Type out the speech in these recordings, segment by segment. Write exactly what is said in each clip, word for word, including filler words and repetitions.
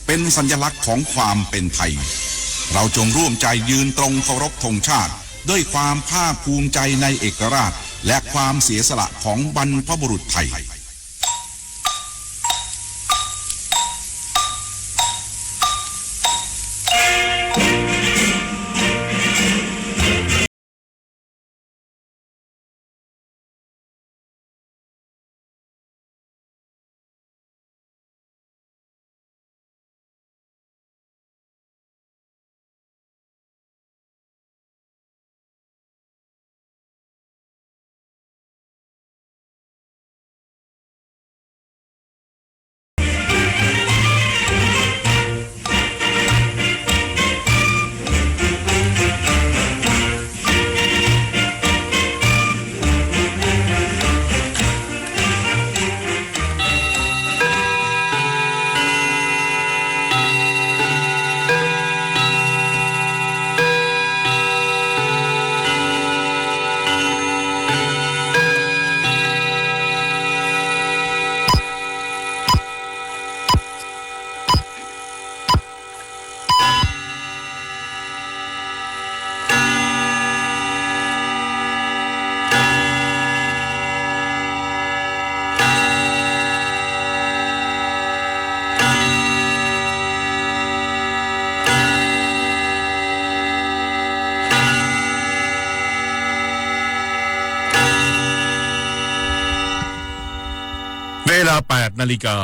เป็นสัญลักษณ์ของความเป็นไทย เราจงร่วมใจยืนตรงเคารพธงชาติ ด้วยความภาคภูมิใจในเอกราช และความเสียสละของบรรพบุรุษไทย เวลา แปดนาฬิกา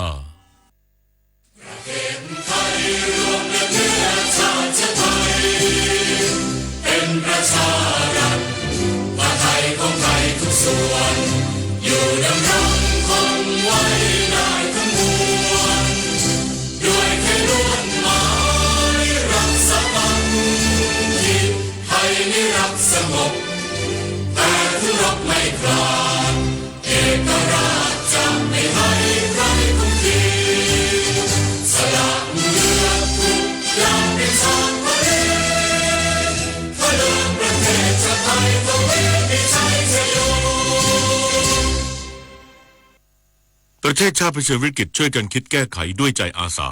ประเทศชาติเผชิญวิกฤต ช่วยกันคิดแก้ไขด้วยใจอาสา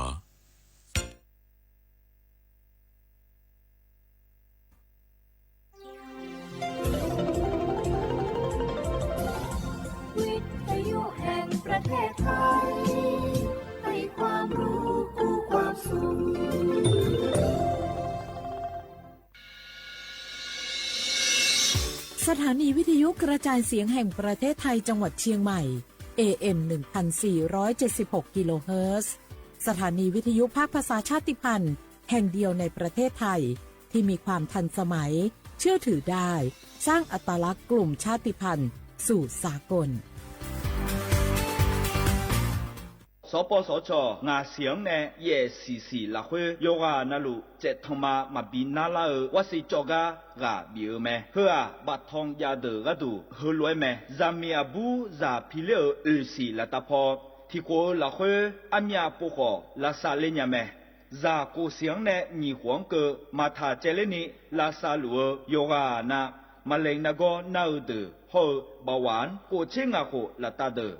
วิทยุแห่งประเทศไทย ให้ความรู้คู่ความสุข สถานีวิทยุกระจายเสียงแห่งประเทศไทยจังหวัดเชียงใหม่ เอเอ็ม หนึ่งพันสี่ร้อยเจ็ดสิบหก กิโลเฮิรตซ์ สถานีวิทยุภาคภาษาชาติพันธุ์แห่งเดียวในประเทศไทย ที่มีความทันสมัย เชื่อถือได้ สร้างอัตลักษณ์กลุ่มชาติพันธุ์สู่สากล Sawqpawv sawqcawq ngaq siq-anr nae yaef siq siq lafkhoer yawqghaq navluf tsaeftanq ma maqbi narlar-eu warsiq cawv gar ghaq bif-eu mae. Heu-aq, baftanq jav deuq gharduq heulof-aer mae. Zaqmiq aqbur zaq pi ler-euq oeq siq laftav paw tiqkhof-eu lafkhoer armyav pov khawf lavsav ler nya mae. Zaq kof siq-anr nae nyiq khof-anr keuv maqtaq caevler ni lavsav luf-eu yawqghaq na, maqlaeq nargawr nar-eu deuq hawr-eu bawaf-anr kof tser ngaq khof laftav deuq,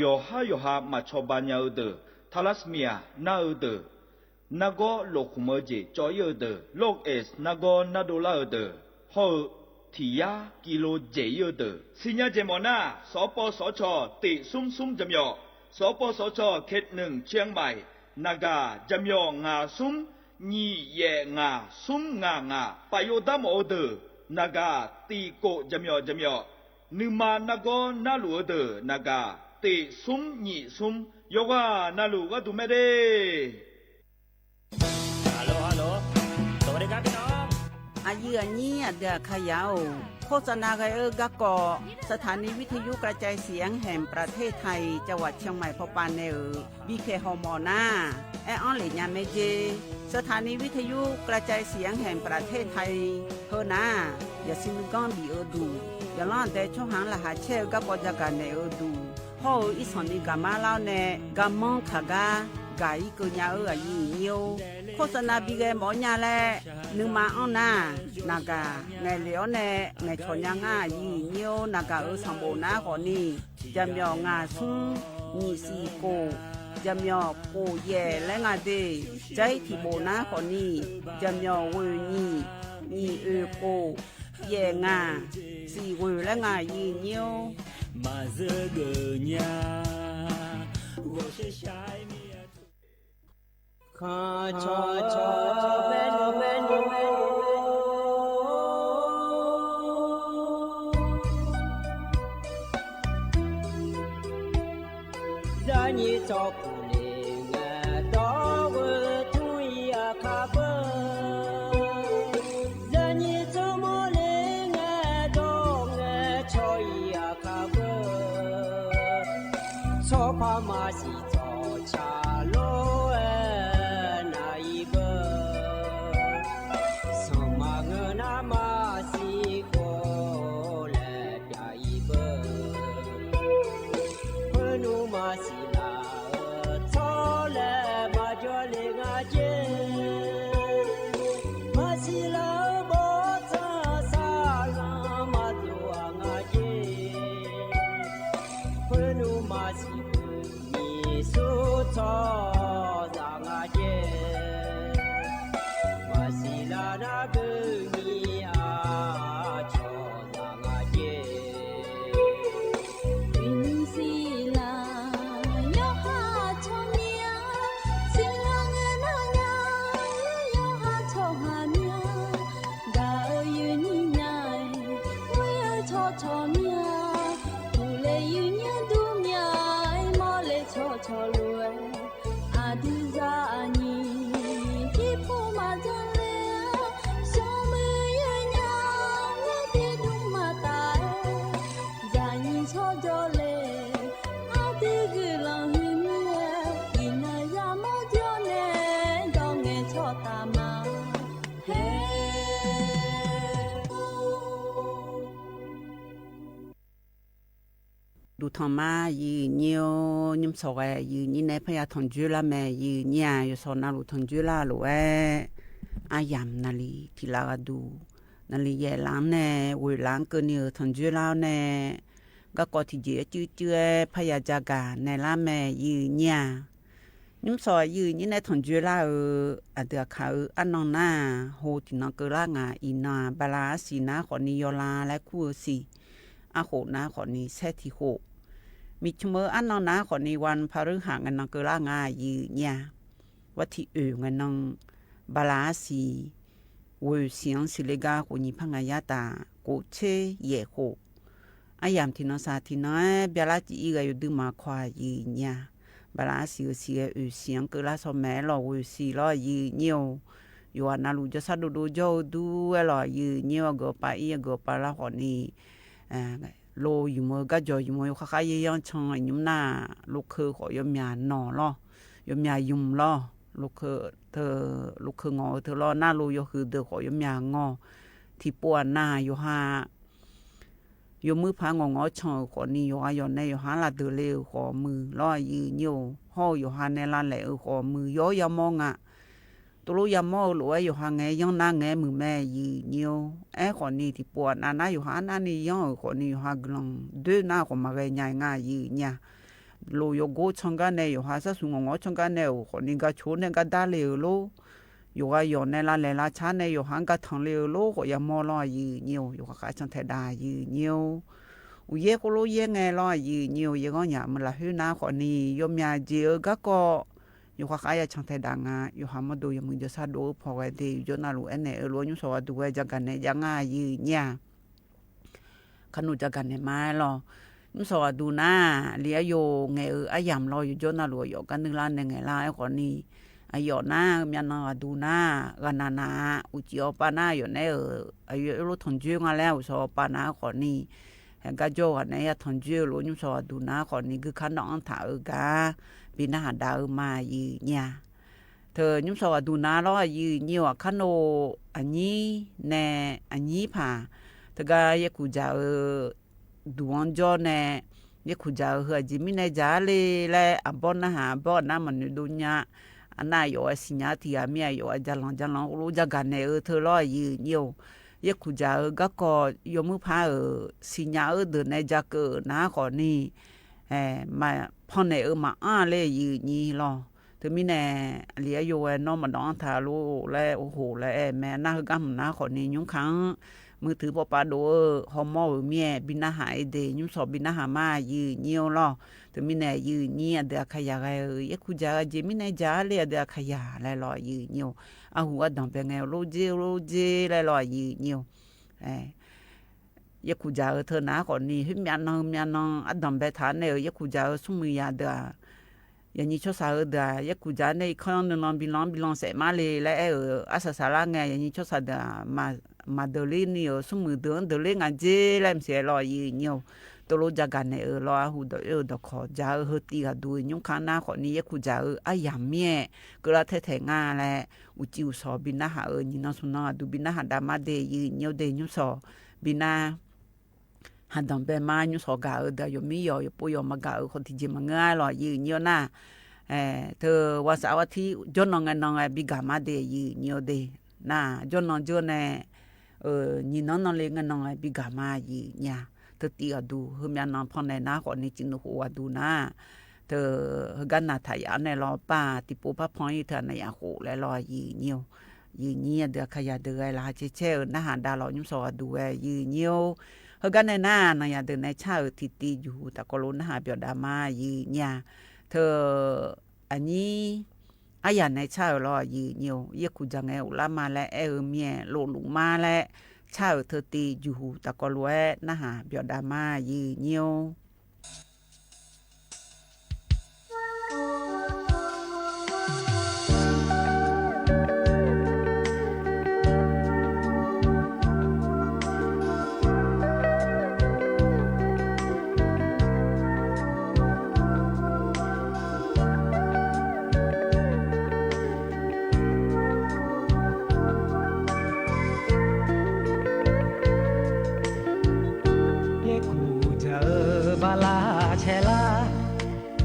yawqhar yawqha maqcawba nya-eu deuq, thalasmiq-aq nar-eu deuq, nargawr lofkhmq-eu jeq cawv-ir-eu deuq, lorqeq nargawr nardov lar-eu deuq, hawr-eu tiq yar kilo dzaeq-ir-eu deuq siqnya jeq mawf nar, sawqpawv sawqcawq tiq smr smr jaqmyawf, sawqpawv sawqcawq เขตหนึ่ง เชียงใหม่ naqgaq jaqmyawf ngaq smr nyiq yaef ngaq smr ngaq ngaq, paf yov dar mawf-eu deuq naqgaq tiq kof jaqmyawf jaqmyawf, nuima nargawr narluf-eu deuq naqgaq tiq smr nyiq smr, yawqghaq navluf gharduq mae de. Aqyuif aqnyir aqdui aqkaqyaq-or, โฆษณา ghae-eu garkawv สถานีวิทยุกระจายเสียงแห่งประเทศไทย จังหวัดเชียงใหม่ pawpav nae-euq bipyaeq hawmawf nar, aer-anr lef nya mae jer. สถานีวิทยุกระจายเสียงแห่งประเทศไทย heu nar, yaqsiq nuiganr bif-eu duq, yawqlanr aqdae tsawrhaq-anr laqkhaq caer-eu garkawv jagaq naeq-eu duq hawr-eu irsanq ni gaqmar lar-awr nae, garmanr kaq gar gaq-ir keuv nya-eu aqyuif aqnyir-or, โฆษณา bi ghae mawf-awr nya laer nuima anr nar, naqgaq ngaeqlef-awr nae ngaeqcawq nya ngar aqyuif aqnyir-or, naqgaq-euq sanqbof nar khawf ni, jaqmyawf ngaq smr nyiq siq kof jaqmyawf khof yaef laer nga de. Jair tiq bof nar khawfni, jaqmyawf ghoeq nyiq, nyiq oeq khof, yaef ngaq, siq ghoeq laer nga yir nyir-or. Maqzeur geuf nya, ghawqshaq shaq-aer mir-a. Khanqcawq cawq baenaeq baenaeq, zaqnyiq tsawrkuq le ngae dawr-eu tmr-ir aqkar beu. Zaqnyiq tsawrmawr le ngae dawr ngae cawq-ir aqkar beu. Tsawrpar maqsiq tsawqcaq lof-aer nav-ir beu. Sanqma ngeur nar maqsiq khof laer pyav-ir beu. Khoernmr maqsiq laf-eu tsawrlaeq maqjawr le nga jer. Maqsiq laf-eu bawrtsanq saqlanq maqdov-aq nga jer. Khoernmr maqsiq beu nyiq sur tsawrhaqzaq nga jer. Maqsiq laf nar beu nyiq aqcawq zaq nga jer. Uiqnymr siq laf yawqha tsawrmyanr, siqlar ngae nar nya, yawqha tsawrhaq myanr, gaq-eu yoeqnyir nya-aer, ghoer-eu tsawrcawq myanr, uqle yoeqnyir dur myanr-aer, mawrle tsawrcawq lof-aer, aqdui zaqnyiq jirpov maqjan le-a, smrmuiq yoeqnya, ngar tiqdmr maqtaf-aer, zaqnyiq tsawrjawr le, aqdui guiqlanq huiqmyar-aer, iqnan yamawr jawr nae, dawr ngae tsawrtaf ma. Hae. Duqtanq ma, yir nyir-or, nymr sawq ghae yir nyir nae parya tanqjoer lar mae, yir nyir-aq yawshawq navluf tanqjoer lar lof-aer, aryamq naqli tiq laf ghaqduq, naqli yaef laf-anr nae, ghoeq laf-anr keuvni-euq tanqjoer lar-awr nae, garkawv tiqjeq-aer cuivcuiv-aer parya jagaq naeq lar mae, yir nyir-aq. Nymr sawq yir nyir nae tanqjoer lar-eu, aqdui aqkaq-eu arnan nar-aq, ho tiqnan keuvlar nga, iqnan-aq, bala arsiq nar khawfni yawla laer kur-eu siq, arkhof nar khawfni saer tiq khof, miqcmq-eu arnan nar khawfni wan paruir haq ngaenan keuvlar nga, yir nyir-aq. War tiq oeq ngaenan, bala arsiq, ghoeq siq-anr siqle gar khof nyiq par ngaq yar taf, kof tser yaef khof. Aryamq tiqnan saq tiqnan-aer byalar cif-ir ghae yawdui maqkawq-aq, yir nyir-aq. Bala arsiq-eu siq ghae oeq siq-anr keuvlar shaw maeq-aer lawq, ghoeq siq lawr, yir nyir-or. Yawqghaq navluf jawrshar dovdov jawr-eu dur-aer lawq, yir nyir-or, aqgeu pav-ir aqgeu pav lar khawfni lo ymq-eu garjawq ymq-eu yawkhav khav yaer yanr can nymr nar-aq, lokeu khawf yawmyaq nawq lawr, yawmyaq ymq lawr, lokeu teu, lokeu ngawq-eu teu lawr, nar lo yawhuiq deuq khawf yawmyaq ngawq. Tiqpov aqnav yawqha yawmuir paq-aer ngawq ngawq-awr can-euq khawfni, yawqghaq yawq nae yawqha-anr lavdeuq le-euq khawf muiq lawr, yir nyir-or. Hawr-eu yawqha nae lavlaeq-eu khawf muiq, yawr yamawr nga. Tuvlof yamawr-eu lof-aer yawqha ngae-aer yanr nar ngae-aer muiq mae, yir nyir-or. Aerkhawfni tiqpov aqnav nar yawqha arnavni yanr-euq khawfni, yawqha guiqlanq doer nar khawf maqghae nya-aer nga, yir nyir-aq. Loq yawgor can gar nae yawqha sharsuq ngawq ngawq-awr can gar nae-euq khawfni, gaqcoq nae gar dar le-euq lor. Yawqghaq yawq nae lavlaeq lavcar nae yawqha-anr gar tanq le-eu lor khawf yamawr lawr, yir nyir-or. Yawqha khav can taeq dav, yir nyir-or. Uqyaer khoerlof yaer ngae lawr, yir nyir-or. Yaerghanr nyaf meuq lafkhoer nar khawfni, yawmyaq jeq-eu garkawv yawqha khav ya can taeq dav nga. Yawqha mawrdo yawmuiq jawrshar dov-eu pawqghae de yawqjawr navluf aernaeq-eu lof-aer, nymr sawq ghaqduq ghae jagaq naeq jav nga, yir nyir-aq. Kharnoeq jagaq naeq ma-aer lawq. Nymr sawq ghaqduq nar, li aryov ngaeq-eu aryamq lawr, yawqjawr navluf aqyawf gar nuir lar nae ngaeq lar-aer khawfni, aqyawf nar-eu myavnan ghaqduq nar, ghaqnaq naq-a. Uqcif awqpav nar aqyawf nae-euq aqyawf lof tanqjoer nga laer uqshawq awqpav nar khawfni, haeq gar jawr-eu ghaq nae ya tanqjoer-eu lof-aer, nymr sawq ghaqduq nar khawfni guikar nawq-anr taq-eu gar bi narhaq dav-eu ma, yir nyir-aq. Teu nymr sawq ghaqduq nar lawr, yir nyir-or. Aqkar nov aqnyir nae aqnyir paq teugar yaerkuq dzaq-eu duq-anr jawr nae, yaerkuq dzaq-eu heu aqjeq mirnae dzaq-ar le laer, aqbawr narhaq aqbawr aqnar maqnoeq dov nya. Aqnav aqyawf-aer siqnya-eu tiq ghaq mir, aqyawf-aer jalanq jalanq khoerlof jagaq naeq-eu teu lawr, yir nyir-or. Yaerkuq dzaq-eu garkawv yawmuir par-euq siqnya-eu deuq nae jakeuv-euq nar khawfni, maq pannaeq-eu maqanr ler yiq nyiq lawr. Teumirnae aqli aryov ghae nawr maqdawv-anr taq lor laer, ohof laer aer-eu mae. Nar heugar hmq nar khawfni nymrkaq-anr muiqtmq pawvpav dov-eu hawmawr-euq mir-aer bi narhaq-aer de, nymrshawq bi narhaq ma yiq nyiq-eu lawr. Teumirnae yiq nyiq aqdui aqkaqyaq ghae-eu yaerkuq dzaq-eu aqjeq mirnae dzaq-a le aqdui aqkaqyaq laer lawr yiq nyiq-eu. Arhu ardanq bae ngae-eu lordzer lordzer laer lawr yiq nyiq-eu. Yaerkuq dzaq-eu teu nar khawfni khoermyav nan-eu myav nan ardanq bae taq-a nae-euq yaerkuq dzaq-eu smrmuiq yaq deuq-aq, yaqnyiq tsawrshaq-eu deuq-aq, yaerkuq dzaq-a nae irkanr-anr nuilan bilan-anr bilan saef mar le laer aer-euq arsaq saqlar ngae, yaqnyiq tsawrshaq deuq-aq, maqdeuq ler ni-euq smrmuiq deuq-anr deuq ler ngaq dzer laer maqsiq-aer lawr yiq nyiq-eu. Teulof dzaqgaq naeq-euq lawr arhu dawq oer-eu dawqkawq dzaq-eu heu tiv ghaq duq-eu nymrkaq nar khawfni yaerkuq dzaq-eu aryamq mir-aer keuvlar taer taeq nga laer uqcif uqshawq bi narhaq-euq nyiq nan smq nan aqduq bi narhaq dav mar de yiq nyiq-eu de nymrshawq bi nar haqdanq bae mar nymrshawq gaq-eu deuq-aq yawqmir yawq yawqpov yawq maqgaq-euq khawf tiqjeq maqngeur-a lawr yiq nyiq-eu nar. Teu whaq saf whaq tir jawrnan ngae nan ngae bi gaq mar de yiq nyiq-eu de. Nar jawrnan jawr nae nyiq nan nan le ngae nan ngae bi gaq ma yiq nyiq-a. Teu tiv ghaq duq heumyav nan pannaeq nar khawfni cif nuq khof ghaq duq nar. Teu heugar naq taq yaf-anr nae lawr par tiqpov par pan-ir teu-aq nae yaf khof laer lawr yiq nyiq-eu. Yiq nyiq aqdui aqkaqyaq deuq ghae laqkhaq caer caer-eu narhaq dav lawr nymrshawq ghaq duq ghae yiq nyiq-eu. Heugar nae nar naqyaq deuq nae car-euq tiqtiv juqhuq tafkawv lof narhaq byawq dav ma yiq nyiq-a. Teu aqnyir aryaq nae car-euq lawr yiq nyiq-eu. Yaerkuq dzaq ngae uvlar ma laer aer-eu mir-aer lofluf mar laer car-euq teu tiv juqhuq tafkawv lof-aer narhaq byawq dav ma yiq nyiq-eu. Yaerkuq dzaq-eu bala caelar,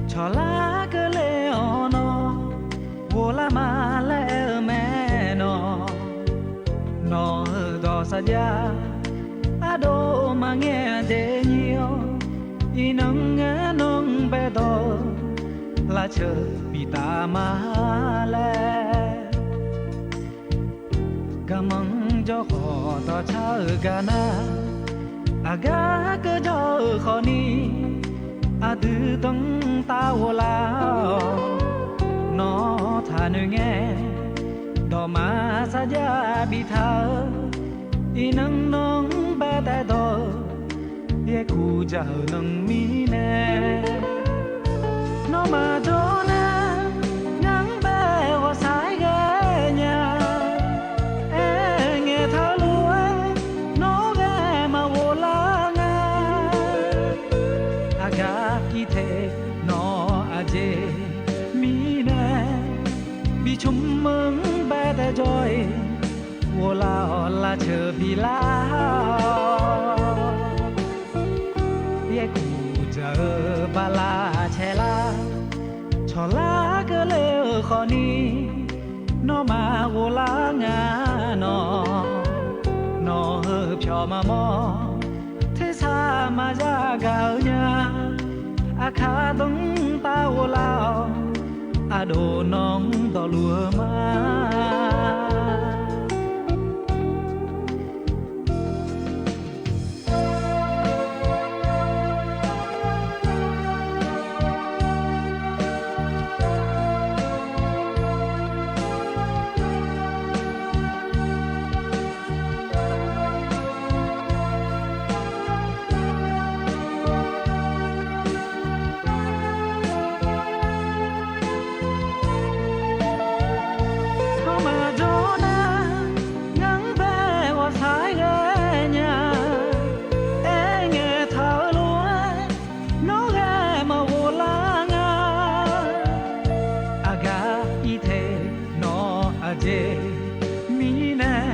cawqlar keuvle-awr nawr ghoflar ma laer aer-eu mae nawr. Nawq-euq dawq sarjax ardov maqngae aqjeq nyir-awr, iqnan-aer nanr baedawq-eu lafceuq biftaf ma laer. Garmanr jawrkhawf dawqcar-eu gar nar, aqgar keuvjawr-eu khawfni aqdui danrtav ghoflar-awq. Nawr taqnoeq ngae, dawqma sarjax biftaq-eu, iqnan nanr baetaeq dawq-eu, yaerkuq dzaq-euq nanr mirnae. Nawmaf jawr nar, ngar-anr bae ghawqshaq-aer ghae nya. Aerngae taq-eu lof-aer, nawr ghae maqghoflar nga. Aqgaf irtaeq nawq aqjeq mirnae, bicmq-anr baetaeq jawr-iq, ghoflar-awq lafceuq bilar-awq. Yaerkuq dzaq-eu bala caelar, cawqlar keuvle-eu khawfni, nawmaf ghoflar nga nawq. Nawq-euq pyawq maqmawr, tersar maqya gaq-eu nya. Aqkar danrtav ghoflar-awq, aqdov nanr dawqluf-eu ma. Nawmaf jawr nar, ngar-anr bae ghawqshaq-aer ghae nya. Aerngae taq-eu lof-aer, nawr ghae maqghoflar nga. Aqgaf irtaeq nawq aqjeq mirnae,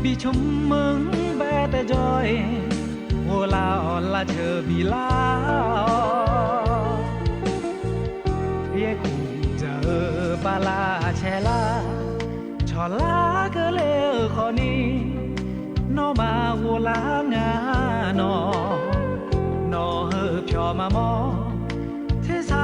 bicmq-anr baetaeq jawr-iq, ghoflar-awq lafceuq bilar-awq. Yaerkuq dzaq-eu bala caelar, cawqlar keuvle-eu khawfni, nawmaf ghoflar nga nawq. Nawq-euq pyawq maqmawr, tersar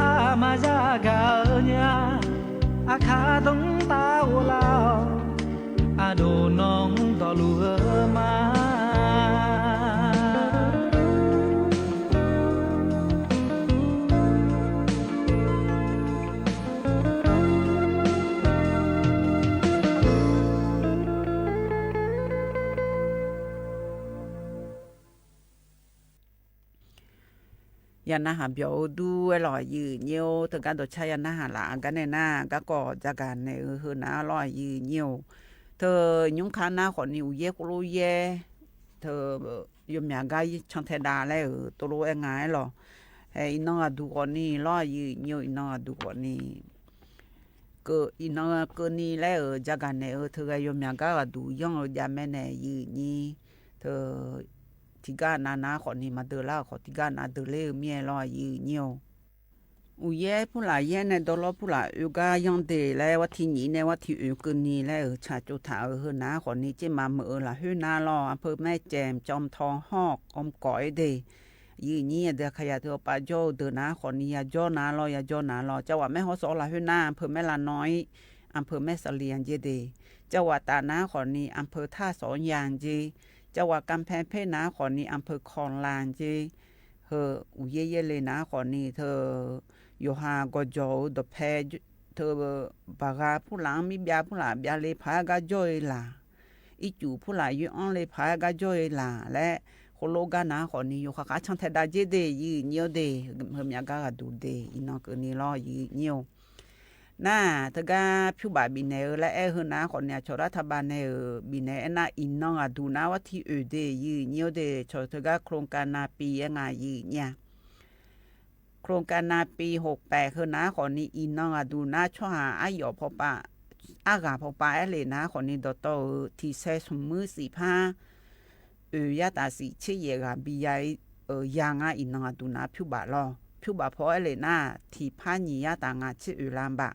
ya narhaq byawq-eu dur-aer lawq, aqyuif aqnyir-or. Teugar dawqcar ya narhaq laf-eu gar nae nar, garkawv jagaq naeq-eu heu nar lawr, aqyuif aqnyir-or. Teu nymr kar nar khawfni uqyaer khoerlof yaer teu yawmyaq gar cantae dav laer-euq tov lof-aer nga-aer lawq. Hae, iqnan ghaqduq khawfni lawr, aqyuif aqnyir-or, iqnan ghaqduq khawfni keuv, iqnan keuvni laer-euq jagaq naeq-eu teughae yawmyaq gar ghaqduq yanr-eu jav mae nae, aqyuif aqnyir. Teu tiqgar nav nar khawfni maqdeuq lar-euq khawf, tiqgar nav deuq ler-eu mir-aer lawr, aqyuif aqnyir-or. Uqyaer purlaf yaer nae dawrlawr purlaf oe gar yanr de laer, war tiq nyiq nae war tiq oe keuvni laer-euq tsaq tsov taq-euq heu nar khawfni, tsermaf meuq-eu lafkhoer nar lawr, anpeu maer caev mqcawv mqtaw hawr-awq, kawv mqkawv-ir de. Aqyuif aqnyir, aqdui aqkaqyaq teu awqpav jawr-eu deuq nar khawfni ya jawr nar lawr, ya jawr nar lawr. Cavwaq maer hawrsaw lafkhoer nar, anpeu maer lavnawv-ir, anpeu maer saqli-anr jer de. Cavwaq taf nar khawfni anpeu tar sawq-anr ya-anr jer. Cavwaq kanpae per nar khawfni anpeu kawq laf-anr jer. Heu uqyaer yaerle nar khawfni teu yawqha gawqjawq-eu dawqpae teu baqgha purlaf-anr mirbyav purlaf byavle paq-aer gar jawr-eu laq, ircuf purlaf yoer-anr le paq-aer gar jawr-eu laq laer, khoerlof gar nar khawfni yawqha khar cantae dav jer de, aqyuif aqnyir-or de. Heumyav gar ghaqduq de, iqnan keuvni lawr, aqyuif aqnyir-or. Nar teugar pyurbaf bifnaeq-eu laer aer-eu heu nar khawfni, aqcawq lar taqbav nae-euq bifnaeq aernar, iqnan ghaqduq nar war tiq oe de, aqyuif aqnyir-or de. Cawq teugar โครงการนาปี aer nga, aqyuif aqnyir-a. โครงการนาปี หกแปด heu nar khawfni, iqnan ghaqduq nar tsawrhaq aryawf pawpav, arghaq pawpav aer lef nar khawfni, dawqtawv-euq tiq sae smq muir sifpar oeq yar taf sif tser yaef ghaq bi ya-ir-euq ya ngar, iqnan ghaqduq nar pyurbaf lawr. Pyurbaf paw aer lef nar, tiqpar nyiq yar taf ngaq tser oeq lambaf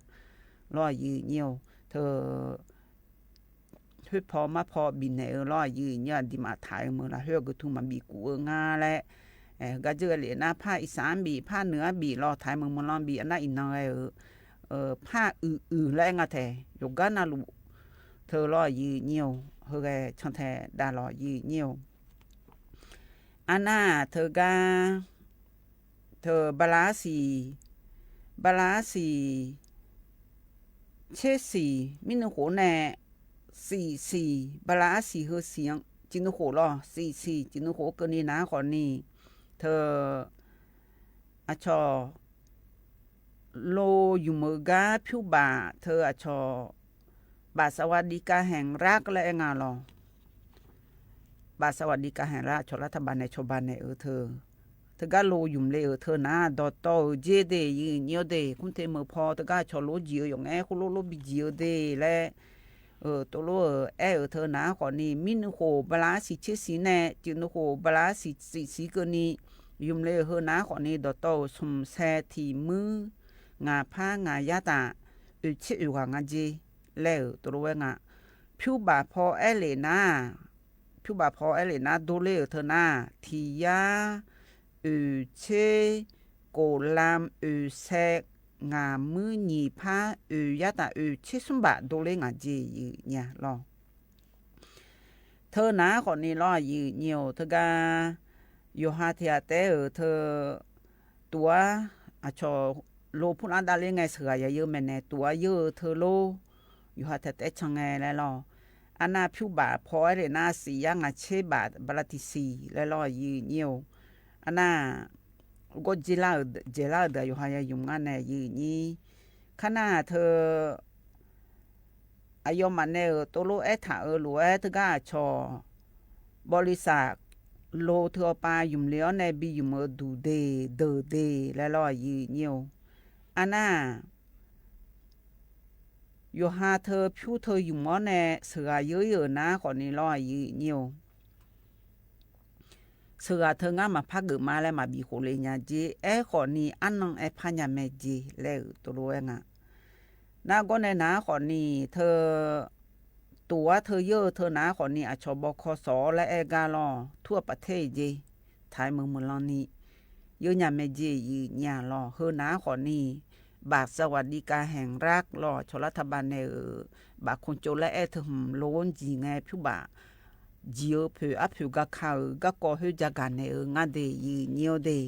lawr, aqyuif aqnyir-or. Teu khoer paw mar paw bifnaeq-eu lawr, aqyuif aqnyir-aq, aqduimaf taq-eu meuq lafkhoer aqgeu tu maqbif kuf-eu nga laer, heugar dzeur-aer lef nar, par iqsaq-anr bif, par nuiq-anr bif lawr, taq-eu meuq meuq lan bif, arnar iqnan ghae-euq par uiq uiq laer aer nga tae, yawqgar navluf teu lawr, aqyuif aqnyir-or. Heughae cantae dav lawr, aqyuif aqnyir-or. Arnar teugar teu bala arsiq, bala arsiq tser siq mirnuikhof nae, siq siq, bala arsiq heu siq-anr ciqnuikhof lawr, siq siq ciqnuikhof keuvni nar khawfni, teu aqcawq lo ymq-eu gar pyurbaf teu aqcawq บัตรสวัสดิการแห่งรัฐ laer aer nga lawr. บัตรสวัสดิการแห่งรัฐ aqcawq lar taqbav nae cawba naeq-eu teu, teugar lo ymq le-euq teu nar, dawqtawv-euq jer de, aqyuif aqnyir-or de. Kmr te meuq paw teugar aqcawq lof-aer jeq-eu yawqngae khoerlof lof bi jeq-eu de laer, tov lof-euq aer-euq teu nar khawfni, mirnuikhof bala arsiq tser siq nae, ciqnuikhof bala arsiq siq siq keuvni, ymq le-euq heu nar khawfni, dawqtawv-euq smq sae tiq muir ngaq par ngaq yar taf oeq tser oeq ghaq nga jer laer-euq tov lof-aer nga. Pyurbaf paw aer lef nar, pyurbaf paw aer lef nar, dovler-euq teu nar, tiq yar oeq tser kof lam oeq sae ngaq muir nyiq par oeq yar taf oeq tser smr baf dovler ngaq jeq aqyuif aqnyir-a lawr. Teu nar khawfni lawr, aqyuif aqnyir-or, teugar yawqha tiq ghaq taef-aer-euq teu tuv-ar, aqcawq lo purlar davler ngae sheuqghaq ya yeur maeqnaeq, tuv-ar yeur-eu teu lor, yawqha taef taef-aer can ngae laer lawr. Arnar pyurbaf paw aer lef nar, siq yar ngaq tser baf bala tiq siq laer lawr, aqyuif aqnyir-or. Arnar gawr dzaelar-euq deuq yawqha ya ymq ngar nae, aqyuif aqnyir. Kar nar teu aqyawfmaf nae-euq tov lof aertaq-euq lof-aer teugar aqcawq bawlisaq lo teu awpav ymq le-awr nae bi ymq-eu duq de, deuq de laer lawr, aqyuif aqnyir-or. Arnar yawqha teu pyur teu ymq-awr nae sheuqghaq yeur-ir-euq nar khawfni lawr, aqyuif aqnyir-or. Sheuqghaq teu ngar maqpar geufma laer maqbif khof le nya jer. Aerkhawfni arnan aer par nya mae jeq laer-euq tov lof-aer nga. Nargawr nae nar khawfni teu tof-ar teu yeur-eu teu nar khawfni aqcawq bawkaw sawq-awr laer aer gar lawr, tur-aq paf ter-eq jeq, taq-aer meuq meuq lan ni yeur nya mae jeq, aqyuif aqnyir-a lawr. Heu nar khawfni บัตรสวัสดิการแห่งรัฐ lawr, aqcawq lar taqbaq naeq-euq bafkmq tsov laer aer teu hmq lo-anr jeq ngae pyurbaf jeq-eu poeq arpoeq gaka-euq garkawv khoer jagaq naeq-eu ngar de, aqyuif aqnyir-or de.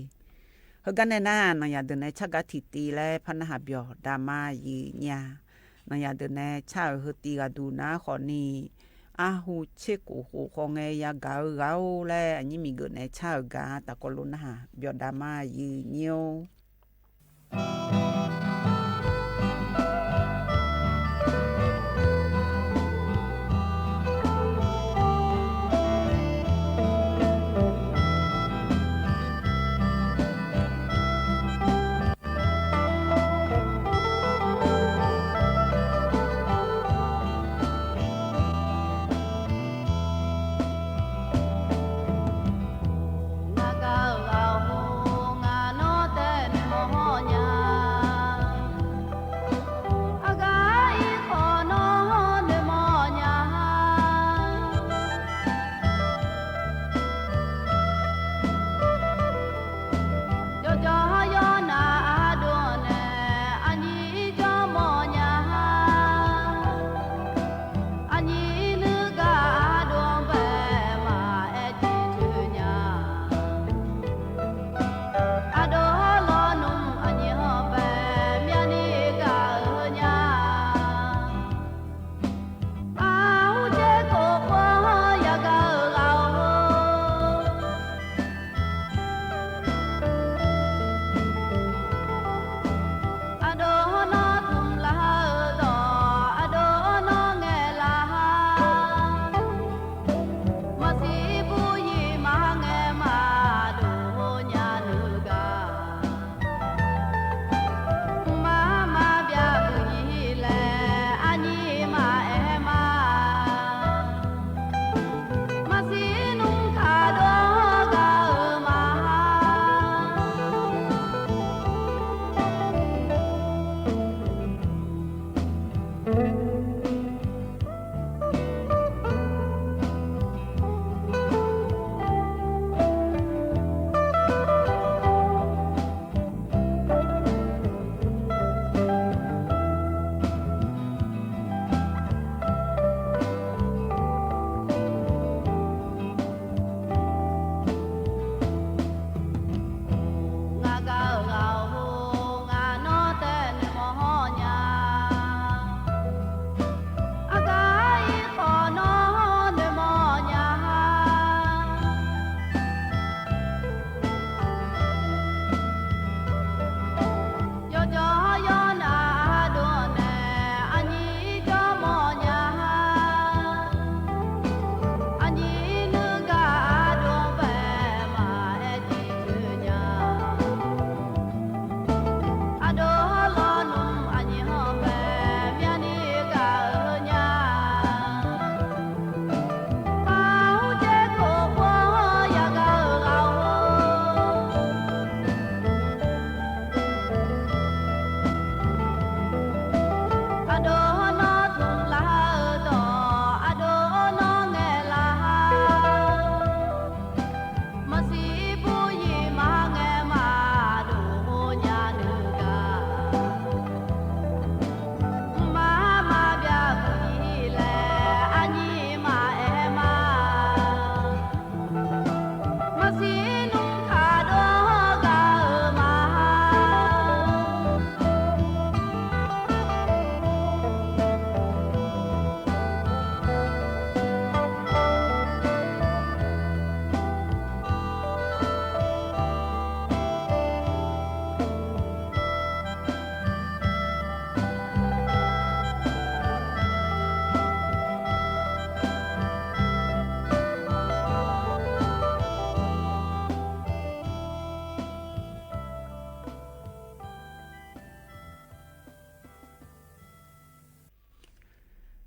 Heugar nae nar, nanqyaq deuq nae tsargar tiqtiv laer par narhaq byawq daqma, aqyuif aqnyir-a. Nanqyaq deuq nae tsar-euq heu tiv ghaqduq nar khawfni, arhu tser khof khof khawf ngae yagaq-eu ghaq-or laer aqnyir miqgeuf naeq-aer car-euq gaq-a. Tafkawv lof narhaq byawqdav ma, yuiq nyir-or. Ngaq gaq-euq ghaq-or, ngaq nawr taef noeqmawq hawr nya. Aqgaf-ir khawf nawr noeqmawq nya. Jawrjawr yawr nav ardov nae, aqnyir jawrmawq nya. Aqnyir nuigaq ardov-anr bae maqaer tiqcoer nya. Ardov-awr lawnmr aqnyir-anr bae myavni gaq-eu nya. Aqhur dzer khof khof-anr yagaq-euq ghaq-or. Ardov-awr nawr tmq laf-eu dawq, ardov-awr nawr ngaeqlaf-a. Maqsiq buryiq maqngae maqdov nya nuigaq. Mqmaq maqbyav muiq-ir laer aqnyir maqaer ma. Maqsiq nmr kaq dov-awr gaq-euq ma. Ngaq gaq-euq ghaq-or, ngaq nawr taef noeqmawq hawr nya. Aqgaf-ir khawf nawr noeqmawq nya. Jawrjawr yawr nav ardov nae, aqnyir jawrmawq nya. Aqnyir nuigaq ardov-anr bae maqaer tiqcoer nya. Ardov-awr lawnmr aqnyir-anr bae myavni gaq-eu nya. Aqhur dzer khof khof-anr yagaq-euq ghaq-or. Ardov-awr nawr tmq laf-eu dawq, ardov-awr nawr ngaeqlaf-a. Maqsiq buryiq maqngae maqdov nya nuigaq. Mqmaq maqbyav muiq-ir laer aqnyir maqaer ma. Maqsiq nmr kaq dov-awr gaq-euq ma.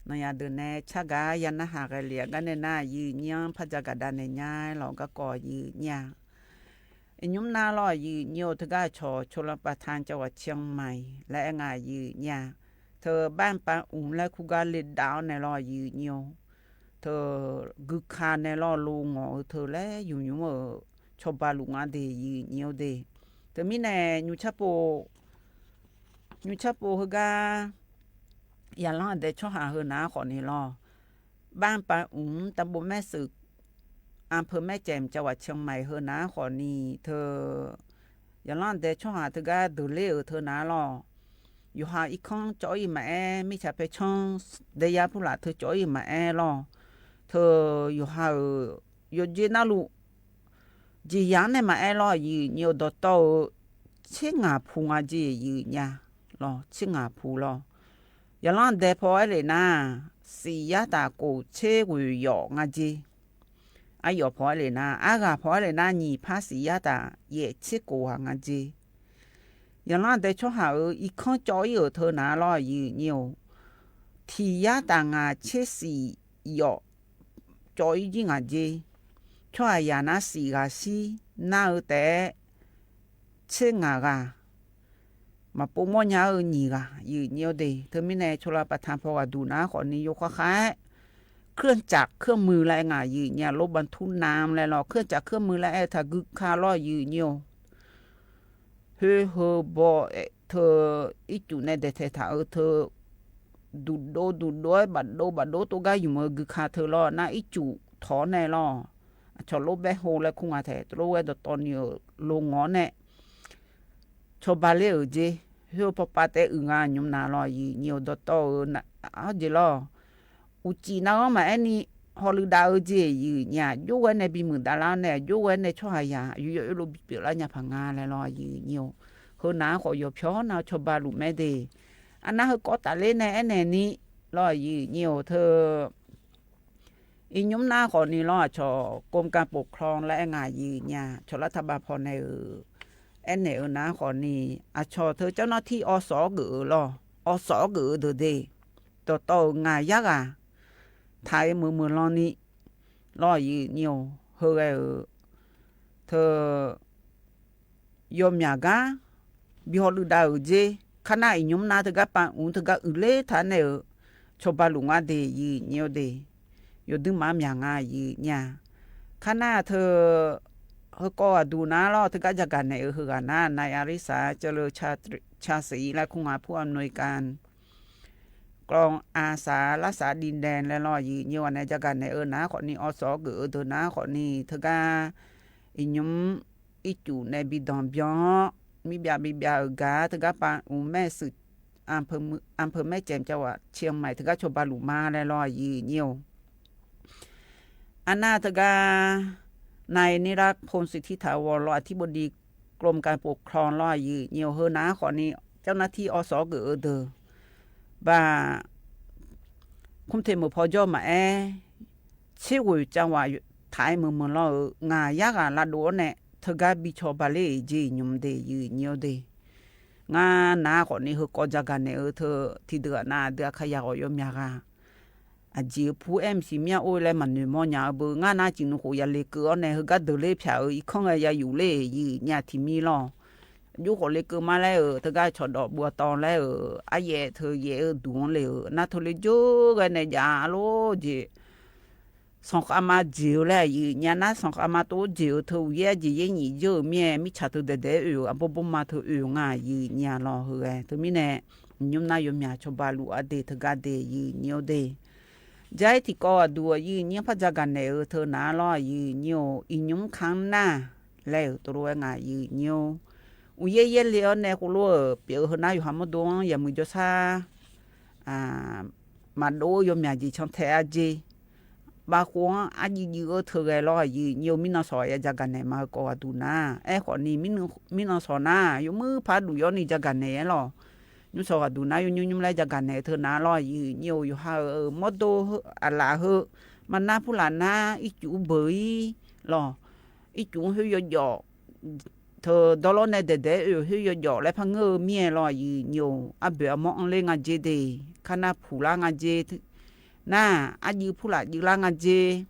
Nawnyaf deuq nae cargaq-ar ya narhaq ghae lef-a gar nae nar, yuiq nyir-anr par ja gaqda naeq nya-aer lawq garkawv yuiq nyir-a. Nymr nar lawr yuiq nyir-or, teugar aqcawq ชลประทาน จังหวัดเชียงใหม่ laer aer nga yuiq nyir-a. Teu บ้านปาอุ๋ม laer kurgar le dav-awr nae lawr yuiq nyir-or. Teu guika nae lawr lo ngawq-eu teu laer yumq nymr-euq cawba luf nga de yuiq nyir-or de. Teumirnae nymr carpov, nymr carpov heugar yaqlanr aqdae tsawrhaq heu nar khawfni lawr, บ้านปาอุ๋ม ตำบลแม่เสก อำเภอแม่แจ่ม จังหวัดเชียงใหม่ heu nar khawfni teu yaqlanr aqdae tsawrhaq teugar deuq ler-euq teu nar lawr, yawqha irkanr cawv-ir maqaer, mirtsaq paer canr daeyar purlaf teu cawv-ir maqaer lawr, teu yawqha-euq yawqjeq navluf jeqzaq-anr nae maqaer lawr, aqyuif nyi-eu dawqtawv-eu tser ngaq pu nga jeq, aqyuif nya lawr, tser ngaq pu lawr. Yaqlanr dae paw aer lef nar, siq yar taf kof tser ghoeq yawf nga jeq. Aryawf paw aer lef nar, arghaq paw aer lef nar, nyiq par siq yar taf yaef tser kof ghaq nga jeq. Yaqlanr dae tsawrhaq-euq irkanr cawv-ir-euq teu nar lawr, aqyuif nyi-or, tiq yar taf ngaq tser siq yawf cawv-ir jir ngaq jeq. Tsawrhaqzaq nar siq ghaq shir nar-eu taef-aer tser ngaq ghaq, maqpov mawrnya-eu nyiq ghaq, aqyuif nyi-or de. Teumirnae ชลประทาน paw ghaqduq nar khawfni yawkhav khav-aer เครื่องจักรเครื่องมือ laer aer nga, aqyuif nyi-a, รถบรรทุกน้ำ laer lawr, เครื่องจักรเครื่องมือ laer aer-eu taq gui ka lawr, aqyuif nyi-or. Khoer heu baw-aer teu ircuf nae daeqtaeq taq-eu teu duqdov duqdov-aer bafdov bafdov tov gar ymq-eu gui ka teu lawr nar, ircuf tawq-awr nae lawr, aqcawq รถแบ็คโฮ laer kur nga taef, tov lof-aer dawqtawvni-euq lo ngawq-awr nae cawba ler-euq jeq. Khoer-eu pawpav taef uiq nga nymr nav lawr, aqyuif nyi-or, dawqtawv-eu nar-awr jeq lawr. Uqcif narghanr maqaer ni hawluiv dav-eu jeq, aqyuif nyi-a, jawrghae nae bimuiq davlar-awr nae, jawrghae nae tsawrhaqzaq aqyawf yawf oerlof bipyeuf lar nya paq nga laer lawr, aqyuif nyi-or. Heu nav-anr khawf yawqpyawq nar-eu cawba luf mae de. Arnar heukawv tafler nae aernaeq ni lawr, aqyuif nyi-or, teu iqnymr nar khawfni lawr, aqcawq กรมการปกครอง laer aer nga, aqyuif nyi-a, aqcawq รัฐบาล pawnae-euq aernaeq-eu nar khawfni, aqcawq teu เจ้าหน้าที่ awrsawq-awr geuf-eu lawr, awrsawq-awr geuf-eu deuq de, dawqtawv-euq ngaq yar ghaq taq-aer meuq meuq lan ni lawr, aqyuif nyi-or, heughae-euq teu yawmyaq gar bi hawluiv dav-euq jeq. Kar nar iqnymr nar teugar pav mq teugar uiqler taq nae-euq cawba luf nga de, aqyuif nyi-or de. Yawduir maqaer myaq nga, aqyuif nyi-a. Kar nar teu heukawv ghaqduq nar lawr, teugar jagaq naeq-eu heughaq nar, นายอาริสา เจริญชาตรี ชาศรี laer kur nga, ผู้อำนวยการ กองอาสารักษาดินแดน laer lawr, aqyuif nyi-or, ghaq nae jagaq naeq-eu nar khawfni, awrsawq-awr geuf-eu deuq nar khawfni, teugar iqnymr ircuf nae bi danqbyan-awr, mirbyav bibyav-euq gar teugar pav mq maer shuif, อำเภอแม่แจ่ม จังหวัดเชียงใหม่ teugar cawba luf ma laer lawr, aqyuif nyi-or. Arnar teugar นายนิรักษ์ พงษ์สิทธิถาวร รองอธิบดีกรมการปกครอง lawr, aqyuif nyi-or, heu nar khawfni, เจ้าหน้าที่ awrsawq-awr geuf-eu deuq, baq, กรุงเทพ meuq paw jawr maqaer, tser ghoeq จังหวัด taq-aer meuq meuq lan-euq ngaq yar ghaq lavdov-awr nae teugar bi cawba ler-euq jeq nymq de, aqyuif nyi-or de. Ngar nar khawfni heukawv jagaq naeq-eu teu tiqdeuq-aq nav, aqdui Aqkaqyaq ghawq yawmyaq ghaq aqjeq-eu pu-aer mqsiq mir-a or laer maqnoeq mawrnya-eu beu. Ngar nar ciqnmq khof ya lekeuv-awr nae heugar deuq ler pyaq-euq irkanr ghae ya yuf ler-euq, aqyuif nyi-a, tiq mir lawr. Aqjox khawf lekeuv ma laer-euq, teugar cawqdawq buv-a tawv laer-euq, aryaef teu yaef-eu duq-anr le-euq nar, teu le jeur ghae nae jav-a lor jeq. Sanqkhav ma jeq-eu laer, aqyuif nyi-a, nar sanqkhav ma tov jeq-eu teu uqyaer jeq yaer nyiq jeur-euq mir-aer, mirtsaq teu daeqdaeq-aer oe-euq, arbawr bawrma teu oe-euq nga, aqyuif nyi-a lawr. Heu ghae teumirnae, iqnymr nar yawmyaq cawba luf-a de, teugar de, aqyuif nyi-or de. Jar-ir tiqkawv ghaqduq, aqyuif nyi-anr par jagaq naeq-eu teu nar lawr, aqyuif nyi-or, iqnymr ka-anr nar laer-euq tov lof-aer nga, aqyuif nyi-or. Uqyaer yaer le-awr nae khoerlof-euq pyeuf-eu heunar yawqha mawrdo-anr yaqmuiq jawrshar maqdov-eu yawmyaq jeq cantae-a jeq. Bavkhov-anr arjuif juif-eu teu ghae lawr, aqyuif nyi-or, mirnan shawq ya jagaq naeq ma heukawv ghaqduq nar. Aerkhawfni, mirnan shawq nar yawmuir par duq yawr ni jagaq naeq-aer lawr. Nymr shawq ghaqduq nar yawnymr nymr laer jagaq naeq-eu teu nar lawr, aqyuif nyi-or, yawqha-euq mawrdo aqlaf heu maqnar purlaf nar ircuf beuq-ir lawr. Ircuf-anr khoer yawjawf teu dawrlawr nae daeqdaeq-aer oe-euq khoer yawjawf laer par ngeur-eu mir-aer lawr, aqyuif nyi-or, arboeq armawr anr ler nga jer de, kar nar puq lar nga jer, nar arjuif purlaf juif lar nga jer.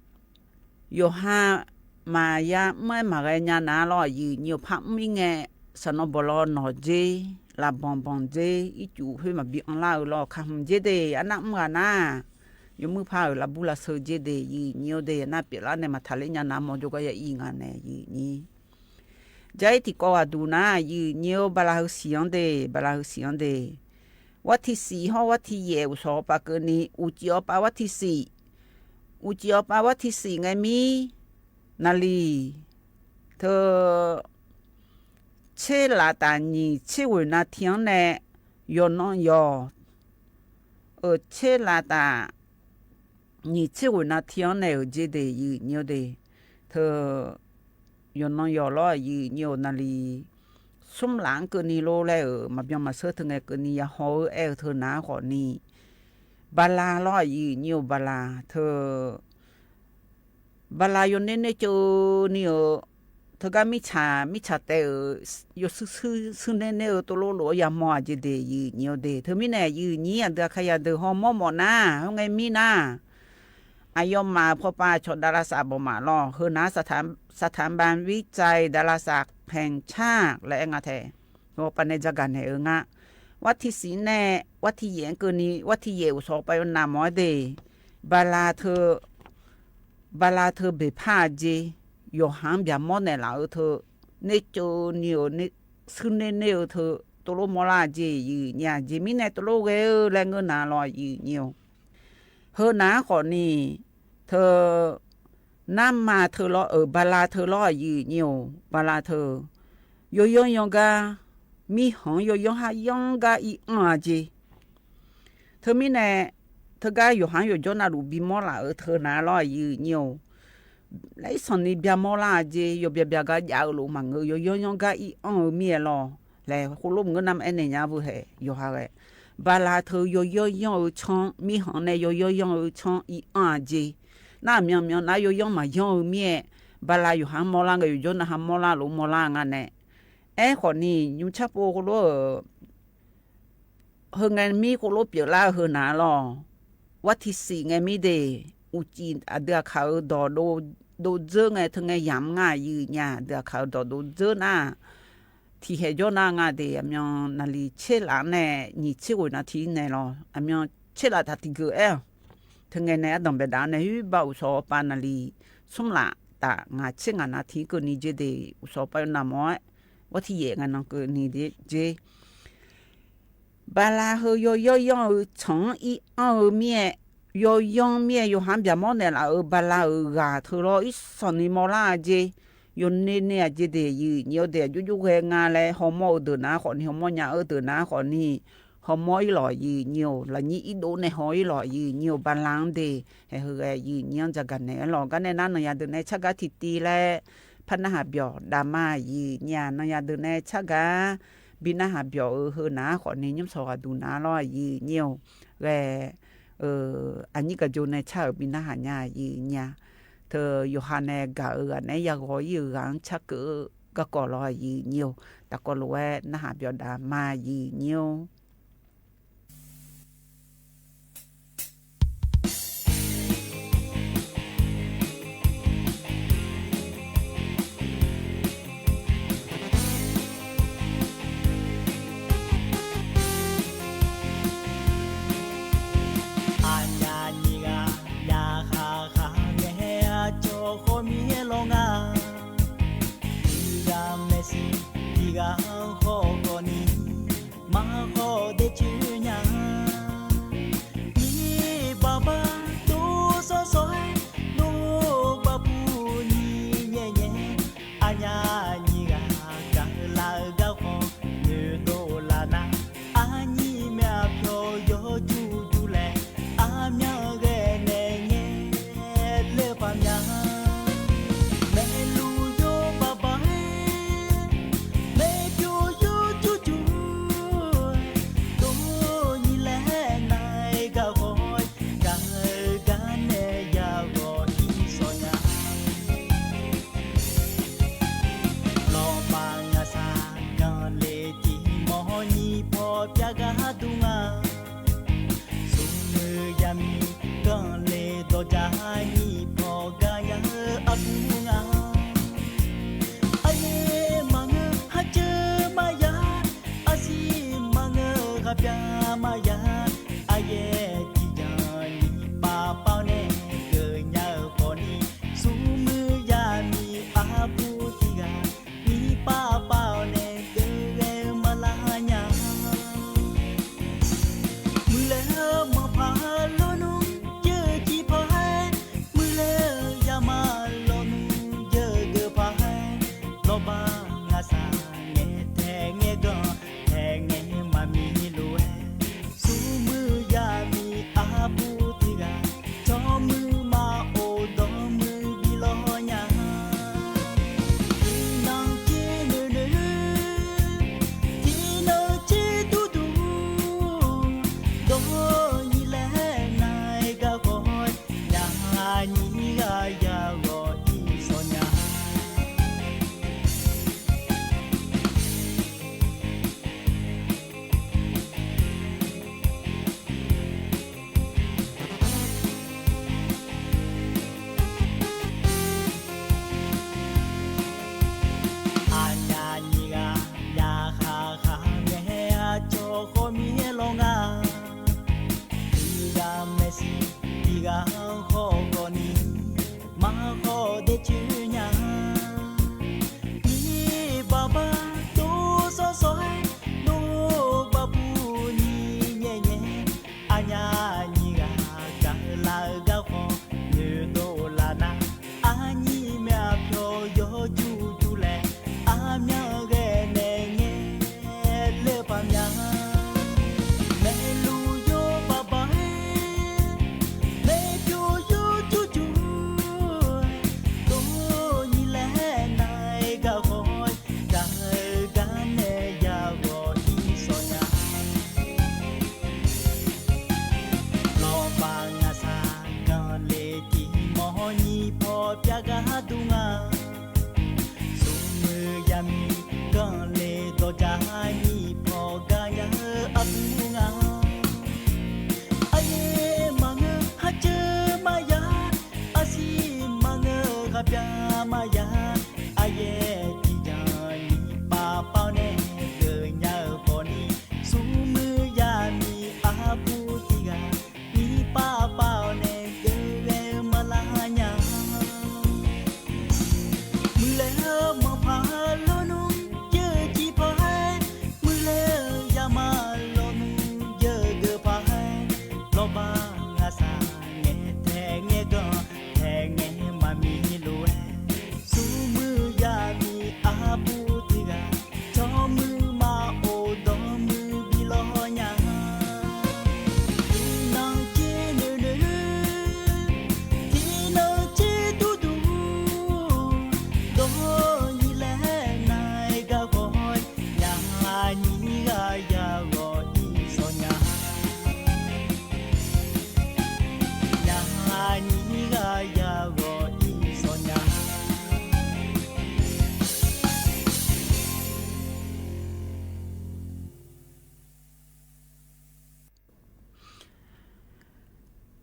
Yawqha maqya mr-aer maqghae nya nar lawr, aqyuif nyi-or, par mr-ir ngae, saqnawv bawqlaw nawq jer, lafbanq banq jer, ircuf khoer maqbi anrlar-eu lawr, kaqhmq jer de. Arnar mr ghaq nar yawmuir par-euq lavbur lavsheu jer de, aqyuif nyi-or de. Nar pyeuflar nae maqtaqler nya nar mawr jawrgar ya ir nga nae, aqyuif nyi. Jar-ir tiqkawv ghaqduq nar, aqyuif nyi-or, bala heu siq-anr de, bala heu siq-anr de. War tiq siq hawr war tiq yaef uqshawq pav keuvni, uqcif awv pav war tiq siq, uqcif awv pav war tiq siq ngae mir, naqliq teu tser laf taf nyiq tser ghoeq nav ti-anr nae yawqnan yawq-euq tser laf taf nyiq tser ghoeq nav tiv-anr nae-euq jeq de, yuif nyiq-eu de. Teu yawqnan yawq lawr, yuif nyiq-euq naqliq smr laf-anr keuvni lor laer-euq maqbyan maqsheur teu ngae keuvni yahaw-eu aer-eu teu nar khawfni, bala lawr, yuif nyiq-euq bala teu bala yawner ner ceuv ni-euq, teugar mirtsaq mirtsaq taef-euq yawshuir shuir ner ner-eu tov lor lof-aer yamawr-aq jeq de, yuif nyiq-eu de. Teumirnae yuif nyiq aqdui aqkar yadeuq hawmawr mawf nar, khoerngae mir nar, aqyawfmaf-euq pawpav cawq davlavsaf bawqmaf lawr, heunar สถาบันวิจัยดาราศาสตร์แห่งชาติ laer aer nga tae. Heupav nae jagaq naeq-eu nga. วันที่สี่ nae วันที่ yaef-anr keuvni, วันที่ yaef uqshawq pav yawnav mawf-aer de, bala teu bala teu beqpar-aq jeq, yawqha-anr byaqmawr naeqlaf-eu teu, ner ceuv ni-euq, shuir ner ner-eu teu, tov lor mawrlar-aq jeq, yuif nyiq-aq jeq mirnae tov lor ghae-eu laer ngeur nar lawr, yuif nyiq-eu. Heunar khawfni, teu narma teu lawr-euq bala teu lawr, yuif nyiq-eu bala teu, yawyanr yanr gar, mirkhanq-anr yawyanr haryanr gar ir anr-aq jeq. Teumirnae, teugar yawqha-anr yawqjawr navluf bimawr laf-euq teu nar lawr, yuif nyiq-eu. Laer irsanq ni byaqmawr lar-aq jeq, yawqbyaq byaq gar jav-eu lof maqngeur, yawyanr yanr gar ir anr-eu mir-aer lawr laer khoerlof maqngeur nar aernaeq nya beu hae yawqha ghae. Bala teu yawyanr yanr-eu tsanr, mirkhanq nae yawyanr yanr-eu tsanr ir anr-aq jeq. Nar aqmyan myan nar yawyanr maqyanr-eu mir-aer, bala yawqha-anr mawrlar ngae yawqjawr nav ha mawrlar lof mawrlar nga nae. Aerkhawfni nymrcar pov khoerlof-euq Heungae mir khoerlof pyeuflar-eu heunar lawr, วันที่สี่ ngae mir de, uqcif aqdui aqkaq-euq dawq dovdzeur ngae teu ngae yamq nga, yuif nyiq-aq aqdui aqkaq-euq dawq dovdzeur nar, tiqhaeq jawr nar nga de, aqmyan naqliq tserlaf-anr nae nyiq tser ghoeq nav tiv-ir nae lawr, aqmyan tserlaf taq tiqgeuf aer-awq. Teungae nae ardanq baedav-anr nae huiq bar uqshawq pav naqliq smr laf taf ngaq tser ngaq nav tiv-ir keuvni jer de, uqshawq pav yawnav mawf-aer, วันที่ yaef ngae nan keuvni jer. Bala heu yawyanr yanr-eu tsanq-anr ir anr-eu mir-aer, yawyanr mir-aer yawqha-anr byaqmawr naeqlaf-euq bala-euq ghaq teu lawr irsanq ni mawrlar-aq jeq, yawner ner-aq jeq de, yuif nyiq-eu de, aqjox jox ghae nga laer hawmawr-eu deuq nar khawfni, hawmawr nya-eu deuq nar khawfni, hawmawr-ir lawq, yuif nyiq-eu lafnyir irdov nae haw-ir lawq, yuif nyiq-eu bala-anr de, haeq heughae yuif nyiq-anr jagaq naeq-aer lawq. Gar nae nar nanyaf deuq nae cargar tiqtiv laer par narhaq byawq daf ma, yuif nyiq-aq nanyaf deuq nae cargar bi narhaq byawq-eu heunar khawfni nymr sawq ghaqduq nar lawr, yuif nyiq-eu ghae, aqnyir gaq jo nae car-euq bi narhaq nya, yuif nyiq-aq. Teu yawqha nae gaq-euq ghaq naeq-aer yaghawq-ir-euq ghaq-anr carkeuv-eu garkawv lawr, yuif nyiq-eu tafkawv lof-aer narhaq byawq daf ma, yuif nyiq-eu. Aqnyaf nyiq ghaq yaqkhaq khaq ngae, aqcawq khawf mir-aer lawr nga. Tiq ghaq maeqshi, tiq ghaq khawf gawq ni, maq khawf daefcoer nya. Nyiq baq bar dov sawr sawr-aer, dov bar pu nyiq nyaef nyaef, aqnyaf nyiq ghaq gaq-eu laf-eu garkawv noeqdov laf nar, aqnyir myavpyawq yawjur jur laer, aqmyan ghae nae ngae laer paq mya. Maeqluf yawbaq baq-aer, maeqpyawq yawjur jur, dov nyiq laer nar-aer garkawv-aer, gaq-eu gar nae yaghawq ir sawq nya. Lawqbaq ngaqshaq ganq le tiq mawr nyiq paw pyav gar dur nga. Smrmuiq yamir ganq le dawqja nyiq paw gar nya-eu ardur nga. Aqyaer maqngeur khar ceuv maqya, arsiq maqngeur khar pyav maqya, aqyaer tiqjan nyiq pav pav-awr nae geuf nya-eu khawf ni, smrmuiq yamir ardur tiq ghaq nyiq pav pav-awr nae geuf ghae-eu maqlar nya. Muiqlaer-eu manqpaq lawrnmr jeuq ciq paq-aer, muiqlaer-eu yamar lawrnmr jeuq geuf paq-aer, lawqbaq ngaqshaq ngaeq tae ngaeq ganq tae ngaeq maqmiq lof-aer, smr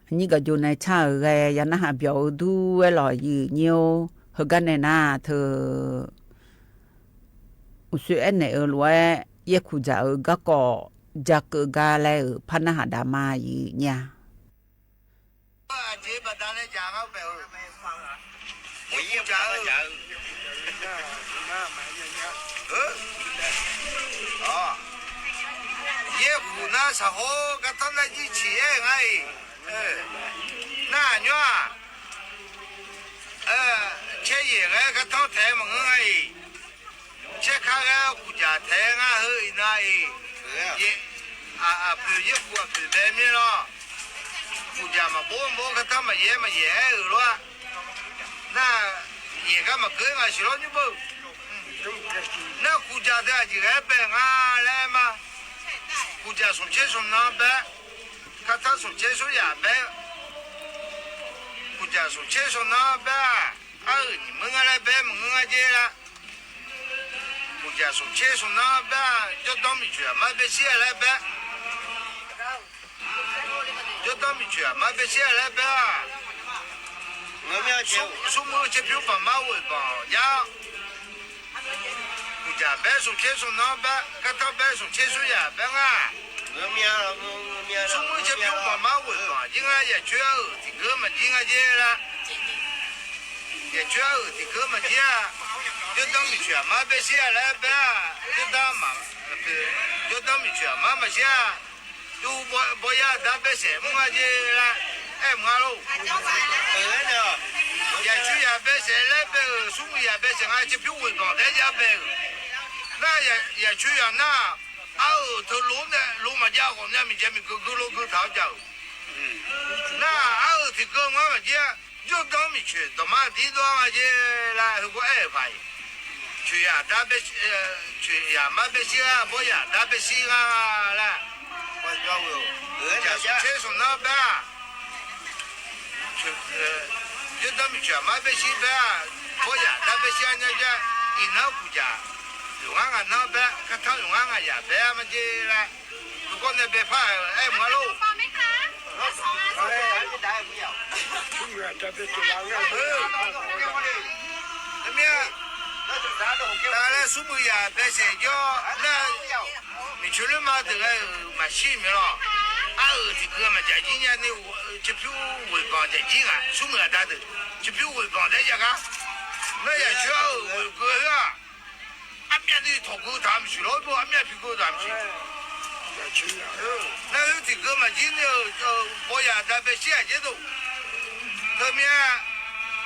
Aqnyir gaqjox nae tsar-euq ghae ya narhaq byawq-eu dur-aer lawq, aqyuif nyir-or. Heugar nae nar teu uqsoer aernaeq-eu lof-aer yaerkuq dzaq-eu garkawv jakeuv gar laer-euq par narhaq daf ma, aqyuif nyir-a. Aqjeq baqdanae dzaq ngar bae-eu, yaerkuq nar saqhawr gartanr nar jirciq aer-eu ngar-iq, nar aqnymr-aq, caer yaeq ghae gartanr taef-aer maqngeur nga-iq, caer kar ghae kuqdzaq taef-aer ngar heu iqnan-iq, aqpoeq yaerkuq aqpoeq bae mir lawr. Kuqdzaq maqbov maqbov gartanr maqyaer maqyaer-aer-euq lof-aer, nar yaeq gar maqgeur nga siq lawr nymr beu. Nar kuqdzaq teu aqjeq ghae-aer bae nga laer ma. Kuqdzaq smqtser smqnan bae, gartanr smqtser smqyaq bae, kuqdzaq smqtser smqnan bae-aq, arhuiq nyiq meur ngar laer bae maqngeur nga jer la. Kuqdzaq smqtser smqnan bae-aq, jawrdanr miqcoeq aqmar bae shir-a laer bae. Jawrdanr miqcoeq aqmar bae shir-a laer bae-aq, smrmuir caerpyur banq mar ghoeq banq jar. Kuqdzaq bae smqtser smqnan bae, gartanr bae smqtser smqyaq bae nga. Smrmuir caerpyur banq mar ghoeq banq jir ngar, yaqcoer-a-euq tiqkeuv maqjir nga jer la. Yaqcoer-a-euq tiqkeuv maqjir-a. Jawrdanr miqcoeq aqmar bae shir-a laer bae-aq, jawrdanr maq, jawrdanr miqcoeq aqmar maqshir-a. Yawbawya aqda bae saef mr nga jer la. Aer mq nga lor. Yaqcoer yaq bae saef laer bae-euq, smrmuiq yaq bae saef nga, caerpyur ghoeq banq taef-aer jav bae-euq. Nar yaqcoer yaq nar, ar-euq teu lof nae lof maqjav ghawqmya miqjaeq miqgeu geu lof geu taq-awr jav-euq. Nar, ar-euq tiqkeuv ngar maqjir-a. Jawrdanr miqcoeq dawqma dir dawr-a nga jer laer heugawr aer-euq paq-iq, coeq yaq aqda bae, coeq yaq aqmar bae shir-a, bawr yaq aqda bae shir nga laer. Kuqdzaq smqtser smqnan bae-aq, jawrdanr miqcoeq aqmar bae shir bae-aq, bawr yaq aqda bae shir-a nya jae. Iqnan kuqdzaq yawqghaq ngaq nan bae, gartanr yawqghaq ngaq yaq bae-a ma jer laer. Heugawr nae baepar-euq aer mq nga lor. Aqmir-a, taq laer smrmuiq yaq bae saef jawr nar, miqcoeq loerma deuq ghae-euq maqshir mir lawr. Ar-euq tiqkeuv maqjaq jir nya ni, caerpyur ghoeq banq jaq jir ngaq, smrmuiq aqda deuq caerpyur ghoeq banq taef-aer jav gar. Nar yaqcoer-a-euq ghoeq geu-a, armyav ni tawqgeu taq maqsiq lawr, armyav piqgeu taq maqsiq. Nar khoer tiqkeuv maqjir ni-euq, bawr yaq aqda bae shir-aq jaer dov. Teumirnae,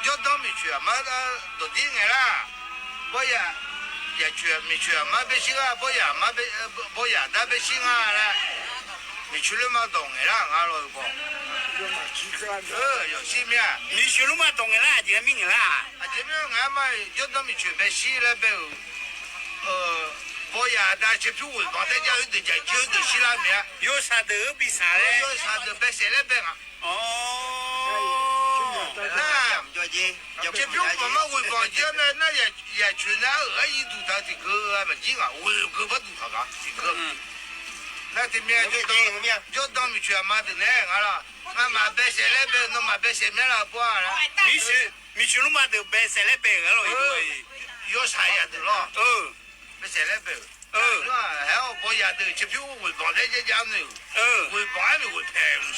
jawrdanr miqcoeq aqmar dawqdir ngaeq lar. Bawr yaq, yaqcoeq miqcoeq aqmar bae shir gar, bawr yaq aqmar, bawr yaq aqda bae shir nga laer, miqcoeq loerma dawq ngaeq lar nga lawr-eu baw. Yawqshir mir-aq, miqcoeq loerma dawq ngaeq lar, aqjeq mir ngaeq lar-aq. Aqjeq mir ngaeq lar ma, jawrdanr miqcoeq bae shir laer bae-euq. Bawr yaq aqda caerpyur ghoeq banq taef-aer jav, heudeuq jaq jir heudeuq shir lar mir-a. Yawshaq deuq-eu bi saq laer, yawshaq deuq bae saef laer bae ngaq. Nar, caerpyur banq mar ghoeq banq jir-a nae nar, yaqcoeq nae ar-euq ar-ir duq taq-eu tiqkeuv-a maqjir ngaq, ghoeq keuv par duq taq gaq tiqkeuv. Nar teumirnae jawrdanr miqcoeq aqma deuq nae-aer nga lawr. Ngamaf bae saef laer bae-eu, nawmaf bae saef myanr lar bawr-a laer. Miqcoeq loerma deuq bae saef laer bae-euq gar lawr-iq. Yawshaq yaq deuq lawr. Bae saef laer bae-euq. Haer-awr bawr yaq deuq caerpyur ghoeq banq taef-aer jav jav noeq-euq. Ghoeq banq-aer noeq ghoeq paeq-euq.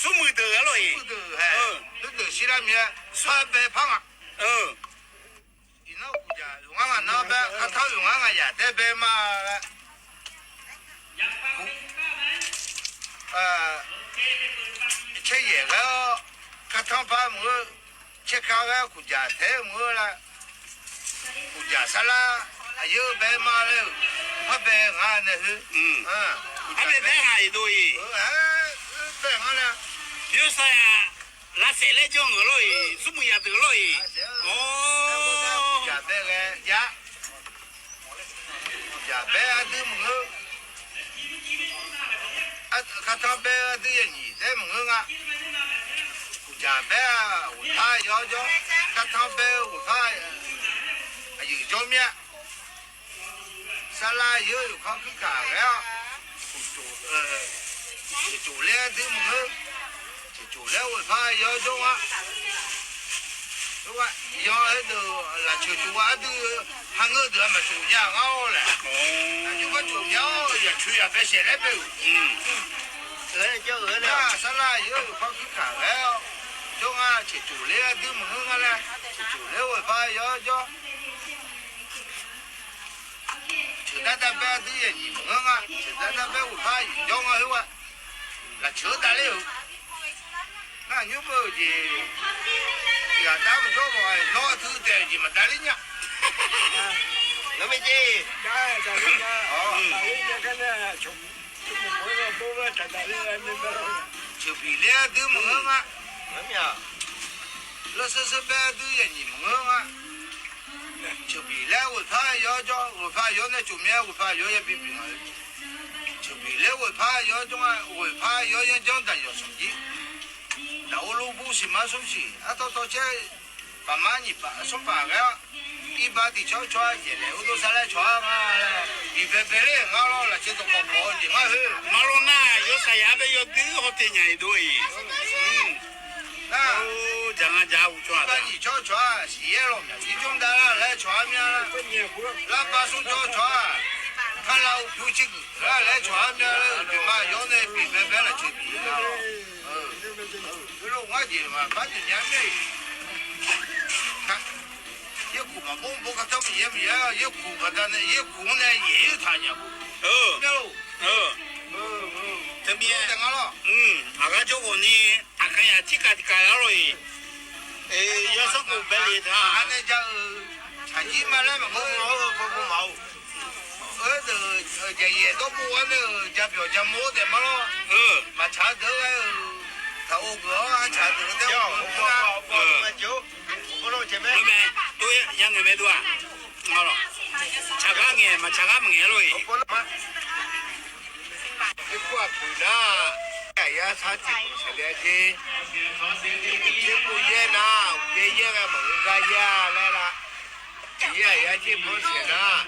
Smrmuiq deuq-a lawr-iq. Smrmuiq deuq hae. Heudeuq shir lar mir-aer, sar bae par nga. Iqnan kuqdzaq yawqghaq ngaq nan bae, kartanr yawqghaq ngaq yaq taef-aer bae ma laer. Caer yaeq ghae-awr, kartanr par mq-eu, caer kar ghae-awr kuqdzaq taef-aer mq-eu laer. Kuqdzaq sarlar aqyeur bae ma laer-euq, par bae nga nae khoer. Arbae bae nga-iq dov-iq. Bae nga laer. Yawshav-aq, lavsaef laer janr-euq lawr-iq, smrmuiq yaq deuq lawr-iq. Kuqdzaq bae ghae jav. Kuqdzaq bae aqdui mq-eu, kartanr bae aqdui yaeq nyiq taef-aer maqngeur nga. Kuqdzaq bae-aq ghoqpar yawr jawr, kartanr bae-eu ghoqpar aqyuif jawr mir-a. Sarlar yeur yawqkanr kuirkaq ghae-awr, uqcof, uqcof ler aqdui mq-eu, Ceuqcof laer ghoeqpar yawr jawr nga. Yan-eu deuq lafceuq cof-a ardui, harngeur deuq-aq maqcof nya ngar-awr laer. Aqjox garcof nya-awr yaqcoeq yaqbae saef laer bae-euq. Nar sarlar yawr yawqpar kuirkaq ghae-awr jawr nga. Ceuqcof laer ardui maqngeur nga laer, ceuqcof laer ghoeqpar yawr jawr. Ceuqdar darbae ardui yaqnyiq maqngeur nga. Ceuqdar darbae ghoeqpar yawr jawr nga khoer-aq. Lafceuq-anr davler-euq. Nar nymr beu-euq jeq, tiqghaq dar maqjawr mawf-a, nawr aqtui taef-euq jeq maqdavler nya. Nawr maerjeq. Ceuqbiq laer ardui maqngeur nga. Lawr seur seur bae ardui yaqnyiq maqngeur nga. Ceuqbiq laer ghoeqpar yawr jawr, ghoeqpar yawr nae cof myav, ghoeqpar yawr yabi pyeuf nga. Ceuqbiq laer ghoeqpar yawr jawr nga, ghoeqpar yawr yanr janr daqyawq sanqjir. Daqor lor bur siqma smr siq, artawv tawv caer, paqma nyiq paq smr paq ghae-awr, irbar tiqcawr cawr-a, yaeqlaeq ur dov sar laer cawq-a nga laer, iqbae bae ler ngar lawr, lafceuq dawqkawq kawq-eu jeq ngar heu. Ngar lawr nar, yawsaq yaq-anr bae yawdui hawteq nya-iq dov-iq. Nar, jaq nga jaq uqcawq-aq, irbar nyiq cawr cawq-a, siq yaer lawq myaq jir jmr dav lar laer cawq-a myav. Larbar smr cawr cawq-a, kar lar uqpur cirguiq lar laer cawq-a myav laer, uqduq ma yawr nae bi bae bae lafceuq bi lar lawr. Heulof ngar jeq maqpar jeq nya myav-iq. Yaerkuq maqbawr bawr gardanr maqyaer maqyaer, yaerkuq baqdanae yaerkuq-anr nae yaeq-ir taq nya-eu. Myav-or. Teumirnae nga lawr. Aqgar jawr ghawqni, aqkaqyaq tirkaq tiqkaq lar lawr-iq. Yawsanr khof bae le taq. Aqnae ja-eu tsaqjir ma laer maqngeur-eu, paw paw ma-or. Deuq, jaqyaeq dawrbo-anr nae-euq jabyawq jamawr-awr daef ma lawr. Maqtsaq-eu deuq-aer ghae-eu, taq-or geuf-awr artsaq deuq-anr daef-awr ma. Tov-aer ya ngaeq mae dov-aq. Tsaqgar ngaeq, maqtsaq gar maqngaeq lor-iq. Irkov aqpoeq nar, aqyar sar tiq pov saeq le-a jer. Irkov yaer nar, yaer yaer ghae maqngeur gar yaer-a laer la. Tiq yaer aqyar jer pov saeq nar,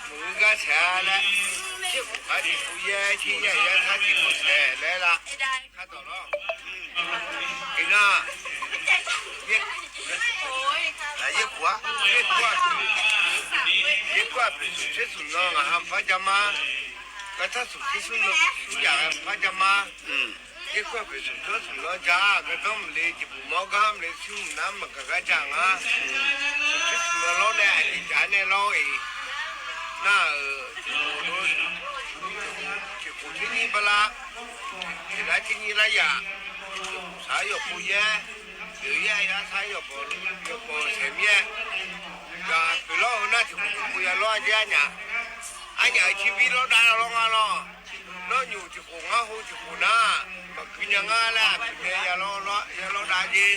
maqngeur gar saeq-a laer. Irkov gar tiq pov yaer, tiq yaer aqyar sar tiq pov saeq laer la. Kardawq lawr. Iqnan, yaerkov-ar, yaerkov-aq, yaerkov-aq, pyeuf smq tser smq nan ngaq ha maqpar ja ma. Gartar smq tser smq nan smq yaq ghae maqpar ja ma. Yaerkov-aq pyeuf smq tser smq nan ja, gardanr maqle, jeqbuq mawr gar maqle, smq nar maqgaq gar ja nga. Smq tser smq nan lawr nae aqjeq jaq nae lawr-iq. Nar-euq tiqkhof tser nyir bala, tiqlar tser nyir laryaq, saq-ar yawqpov yaer, deuq yaer-a sar yawqpov, yawqpov saeq mir-aer, gaq pyeuf lawr-eu nar tiqkhof tiqkhof ya lawr-a jer arnyaf, arnyaf-euq tiqbir lawr dav lawr nga lawr. Nawr nyoq tiqkhof ngar hov tiqkhof nar, maqgui nya ngar laer aqpoeq nae ya lawr dav jer.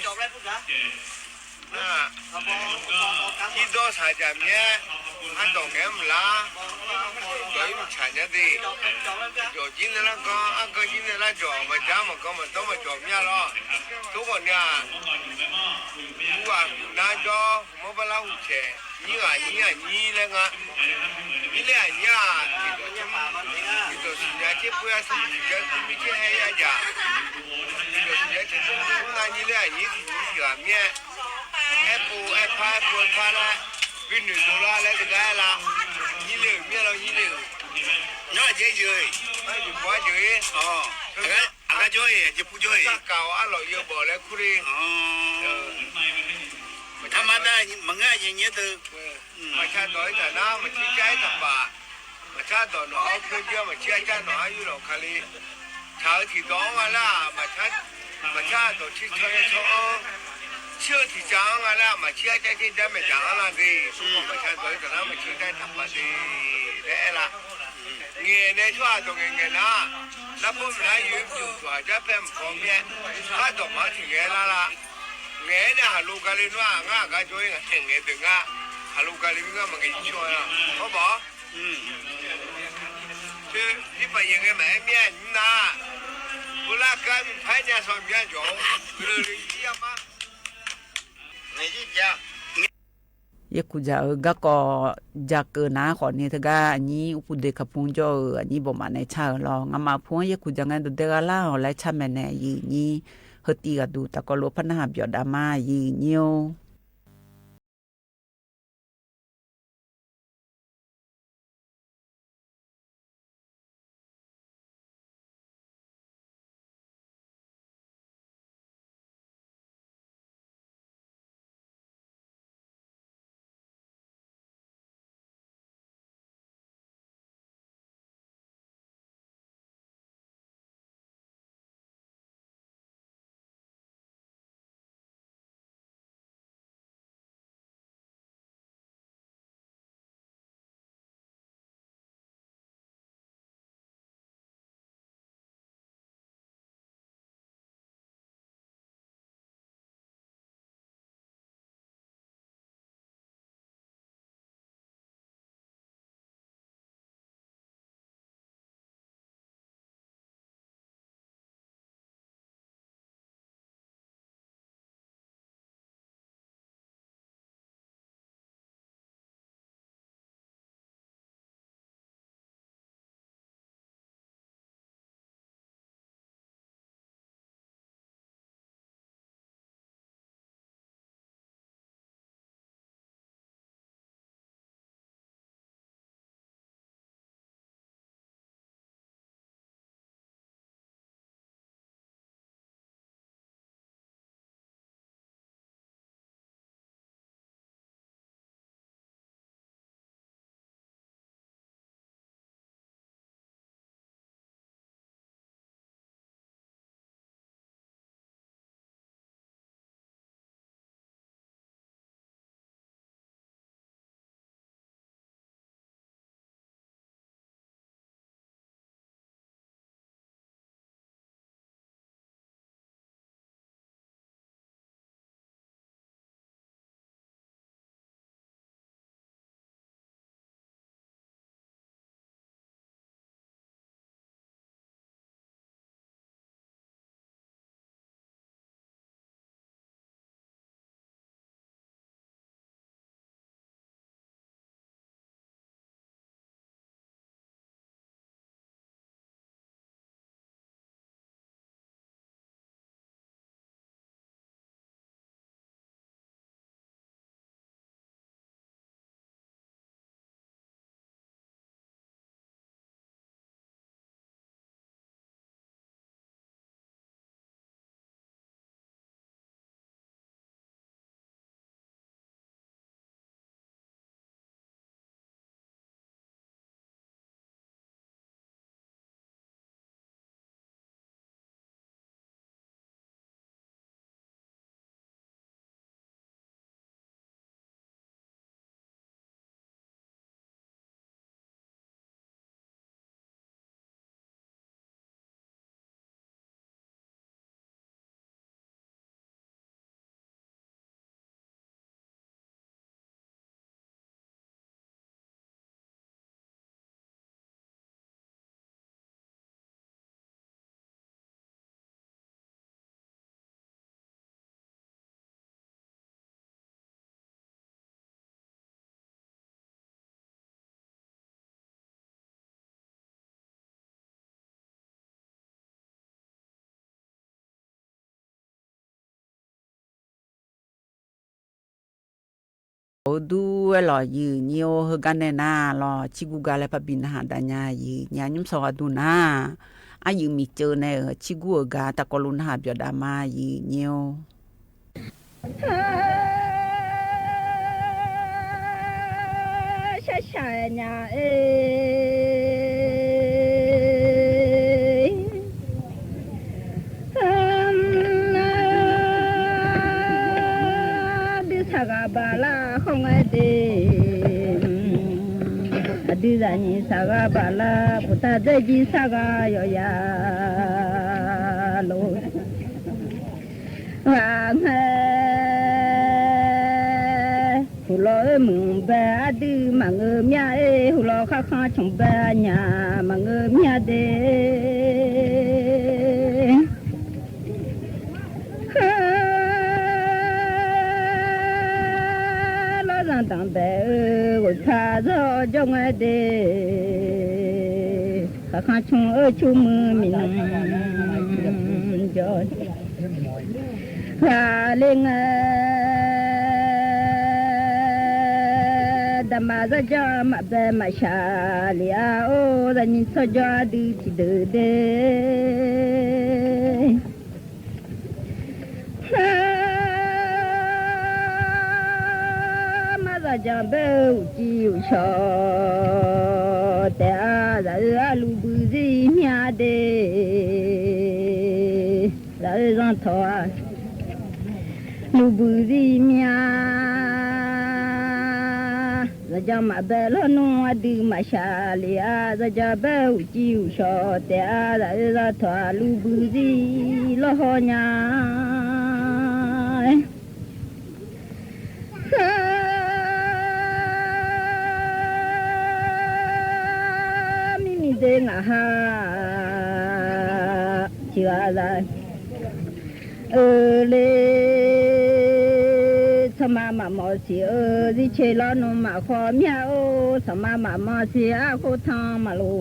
Nar, irdawr saqjaq mir-aer, ardawq ngaeq-anr maqlar, dawq-ir maqtsaq nya de. Jawq jir nae lar gan, argan jir nae lar jawq, maqja maqgan maqdawr maqjawq mir-a lawr. Tov ghawq nae-aq, uv ghaq nar jawr, mawr bar lar huq taeq, nyir ghaq nyir aqnyir laer nga. Nyir ler aqnyir-aq, tiqdawq siqnya tser pov-aer smr tiqjaer kur mir tser haer yar jaq. Tiqdawq siqnya tser pov mr nar nyir ler aqnyir tiq nyir tiq ghaq mir-aer, aerpov aerpar aerpov aerpar laer, bi noeq dov lar laer teugar aer la. Nyir ler-euq mir-aer lawr nyir ler-euq. Nawr aqjeq jeuq-iq, aqgar jawr-iq, aqjeq pur jawr-iq. Sarkaq-awq arlawq yawbawq laer kur le. Taqmar da maqngeur aqjeq nyaer deuq. Maqtsaq dawq-ir taq nar maqtser jar-ir taqpaf. Maqtsaq dawq nawq-awr keuv jir-a maqtser jar nawq-anr yur lawq kali. Taq-eu tiqdawq-anr nga lar-aq, maqtsaq dawq tser tawr-aer tawr-anr. Tser-eu tiqjav-anr nga lar-aq, maqtser jar tser jar maeqdzaq-anr la de. Maqtsaq dawq-ir taq nar maqtser jar taqpaf de laer aer la. Ngaeq nae tsawrhaq dawq ngaeq ngaeq nar, larkawr maqnar yoeq mqyuq tsawrhaq jar pae mqbaw mir-aer, khar dawq maq-anr tiq ngaeq lar la. Ngaeq-aer nae haqlo gale nar-aq, ngar aqgar jawr-ir ngaq taeq ngaeq deuq ngar, haqlo gale mir ngar maqngaeq jir cawr-a. Hawr bawq-awr, teu tiqpav yaeq ngae maqaer mir-aer nymr nar, beular gar mqpar-aer nya sanq mya jawq-awr, guiqlanq le jir yar mar. Ngaeq jir ja. yaerkuq dzaq-eu garkawv ja keuv nar khawfni teugar aqnyir Urpuq de kaqpur jawr-eu aqnyir bawqmaf nae car-euq lawr. Ngamaf pu-anr yaerkuq dzaq ngae dawqdae gha lar-awq laer car maeqnaeq, aqyuif nyir heutiv ghaqduq tafkawv lof par narhaq byawf dav ma, aqyuif nyir-or. Uqduq aerlawq, aqyuif nyir-or, heugar nae nar lawq, cirgur gar laer parbi narhaq dav nya, aqyuif nyir-a. Nymr sawq ghaqduq nar, aryuif miqceuv nae-euq cirgur-euq gar tafkawv luf narhaq byawf dav ma, aqyuif nyir-or. Shaqshaq-aer nya-e, aqdui saqghaq baqlar khawf ngae de, aqdui zaqnyiq saqghaq baqlar, puqtaq dzaerjir saqghaq yawqya lof. Ghaq ngae, huqlawq-eu muiq bae aqdui maqngeur mya-e, huqlawq kharkhanr canq bae aqnyaf maqngeur mya de. Lawrzanq danq jawr ngae de, khaqkhanr cmr-eu cmr muiq miqnan jawr. Ghaqler ngae, daqmaq zarjanr maqbae maqshaq lef-a or, zaqnyiq tsawrjawr ardui tiqdeuq de. Mar zaqjanq bae-eu uqcif uqshawq taef-a, zaq-eu arluv buizir mir-a de. Zaq-eu zanrtawq-a, luv buizir mir-a. Zaqjanq maqbae lawrnmr ardui maqshaq lef-a, zaqjanq bae-eu uqcif uqshawq taef-a, zaq-eu zanrtawq-aq luv buizir lawrhaw nya. Mirmiq de ngaq ha tiqghaq za. Euq le, tsawrma maqmawf siq-eu zirce lawrnmr maqkhawf mir-a or, tsawrma maqmawf siq-a khoertanq maqloq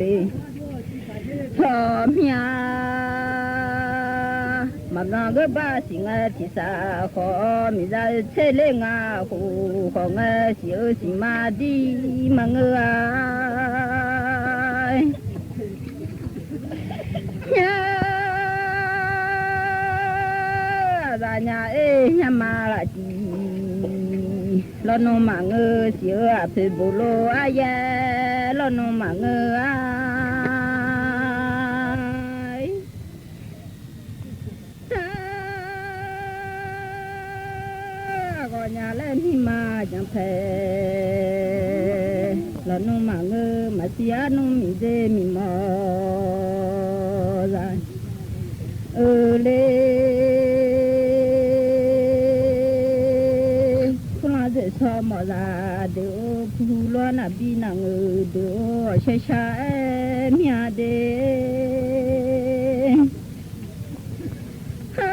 le. Tsawrmyanr maqbyan geur bar siq ngae tiqsaq khawf, miqzaq-eu tser ler nga khof khawf ngae, siq-eu siqma dir maqngeur-a. Nyar aqzaf nya-aer nyarma laftiq, lawrnmr maqngeur siq-eu aqpoeq bof lof-aer yaer, lawrnmr maqngeur-a. Tar ghawqnya laer mirma janrpae, lawqnmr maqngeur maqsiq arnmr miqdzer miqmawf za. Euq le, kurlanr dzoeqsawr mawf zaq deuq-or, puq lawr naqbi naqngeuq deuq-or, shaqshaq-aer mir-a de. Har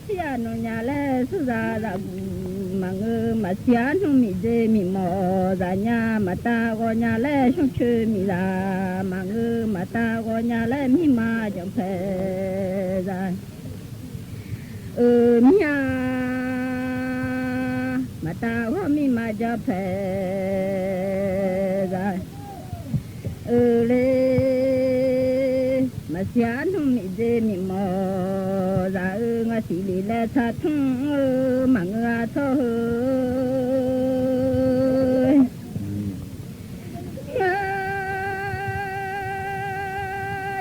sir aqnmr nya laer smr zaq zaqguq maqngeur, maqsiq arnmr miqdzer miqmawf zaq nya, maqtav ghawqnya laer smrcoer miqzaq maqngeur, maqtav ghawqnya laer mirma janrpae za. Euq mir-a, maqtav ghawr mirma janrpae za. Euq le, maqsiq arnmr miqdzer miqmawf zaq-eu, ngasiq lef laer tsaqtmr-eu maqngeur-a tsawr heu. Ngar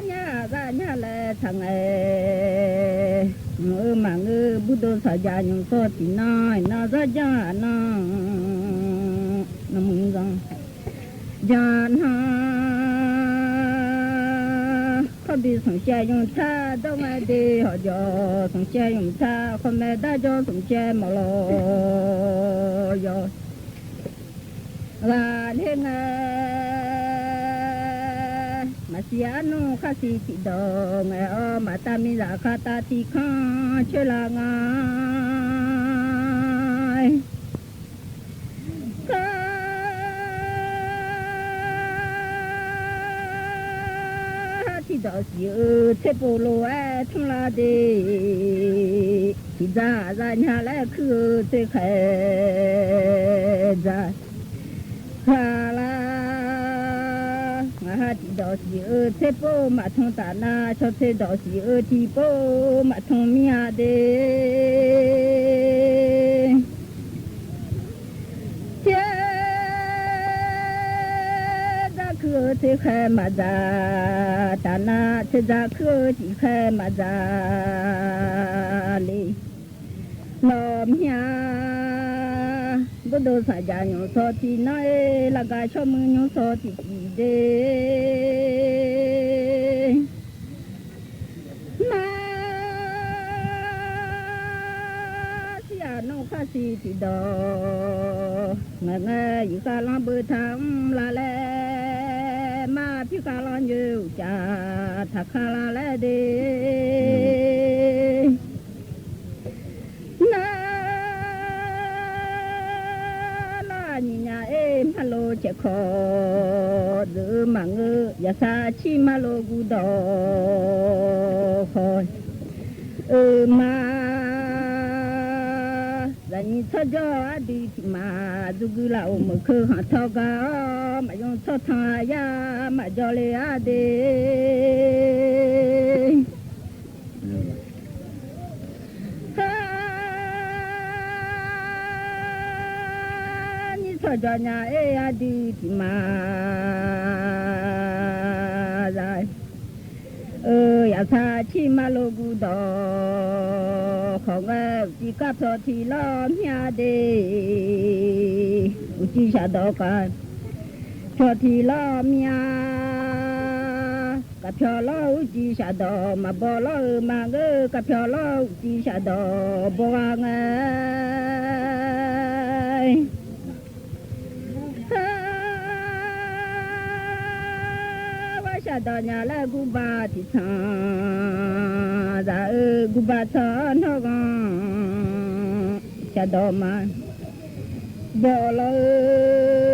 nya aqzaf nya laer taq ngae, mq-eu maqngeur burdov saqjaq nymq sawr tiqnan, iqnan zawr janr-aq nan, nanmuiq zanq janr nan. Khawr bi smq shaev nymq tar dawr ngae de, hawqjawq smq shaev nymq tar khawr mae, darjawr smq shaev mawf lawq yawq. Ghaqler ngae, maqsiq arnmr khar siq tiqdawq ngae-awr, maqtav miqzaq khar tav tiq kanr coer la nga. Kar tiqdawq siq-eu tserpov lof-aer tmr lar de, tiqdzaq zanya laer kuir-eu tserkhaeq dzaq. Ghaq lar, ngaq ha tiqdawq siq-eu tserpov maqtmr taf nar, cawtser dawq siq-eu tiqpov maqtmr mir-a de. Tser dzaq kuir-eu tserkhaeq maqdzaq taf nar, tser dzaq kuir-eu tiqkhaeq maqdzaq le. Lawq mir-a, burdov saqjaq nymq sawr tiqnan-ir, largaq shawr muiq nymq sawr tiqtiq de. Nar sir-aq nawr khar siq tiqdawq ngae ngae, yif khavlanr beu taq mr la laer, mar pyur khavlanr nyoe uqcaf taq kar la laer de. Marlov caeqkawq dzeuf-eu maqngeur, yaqsar cir marlov guvdawq khawf-eu ma. Zaqnyiq tsawrjawr ardui tiq maf dzurguir laf-euq meuq keuv khanq tawr gar-awr, maqyamq tsawrtsanq aqyar maqjawr le-ar de. Nyiq tsawq jawr nya-aer ardui tiq maf za-eu, yaqsar cir marlov guvdawq khawf ngae, uqcif kar pyawq tiq lawr mir-a de. Uqcif shafdawq kar pyawq tiq lawr mir-a. Kar pyawq lawr uqcif shafdawq maqbaw lawr-eu maqngeur, kar pyawq lawr uqcif shafdawq baw gha ngae. Ghar shafdawq nya laer gurba tiq tsanq za-eu, gurba tsanq-anr nawr ghanq shafdawq ma. Baw lawr-eu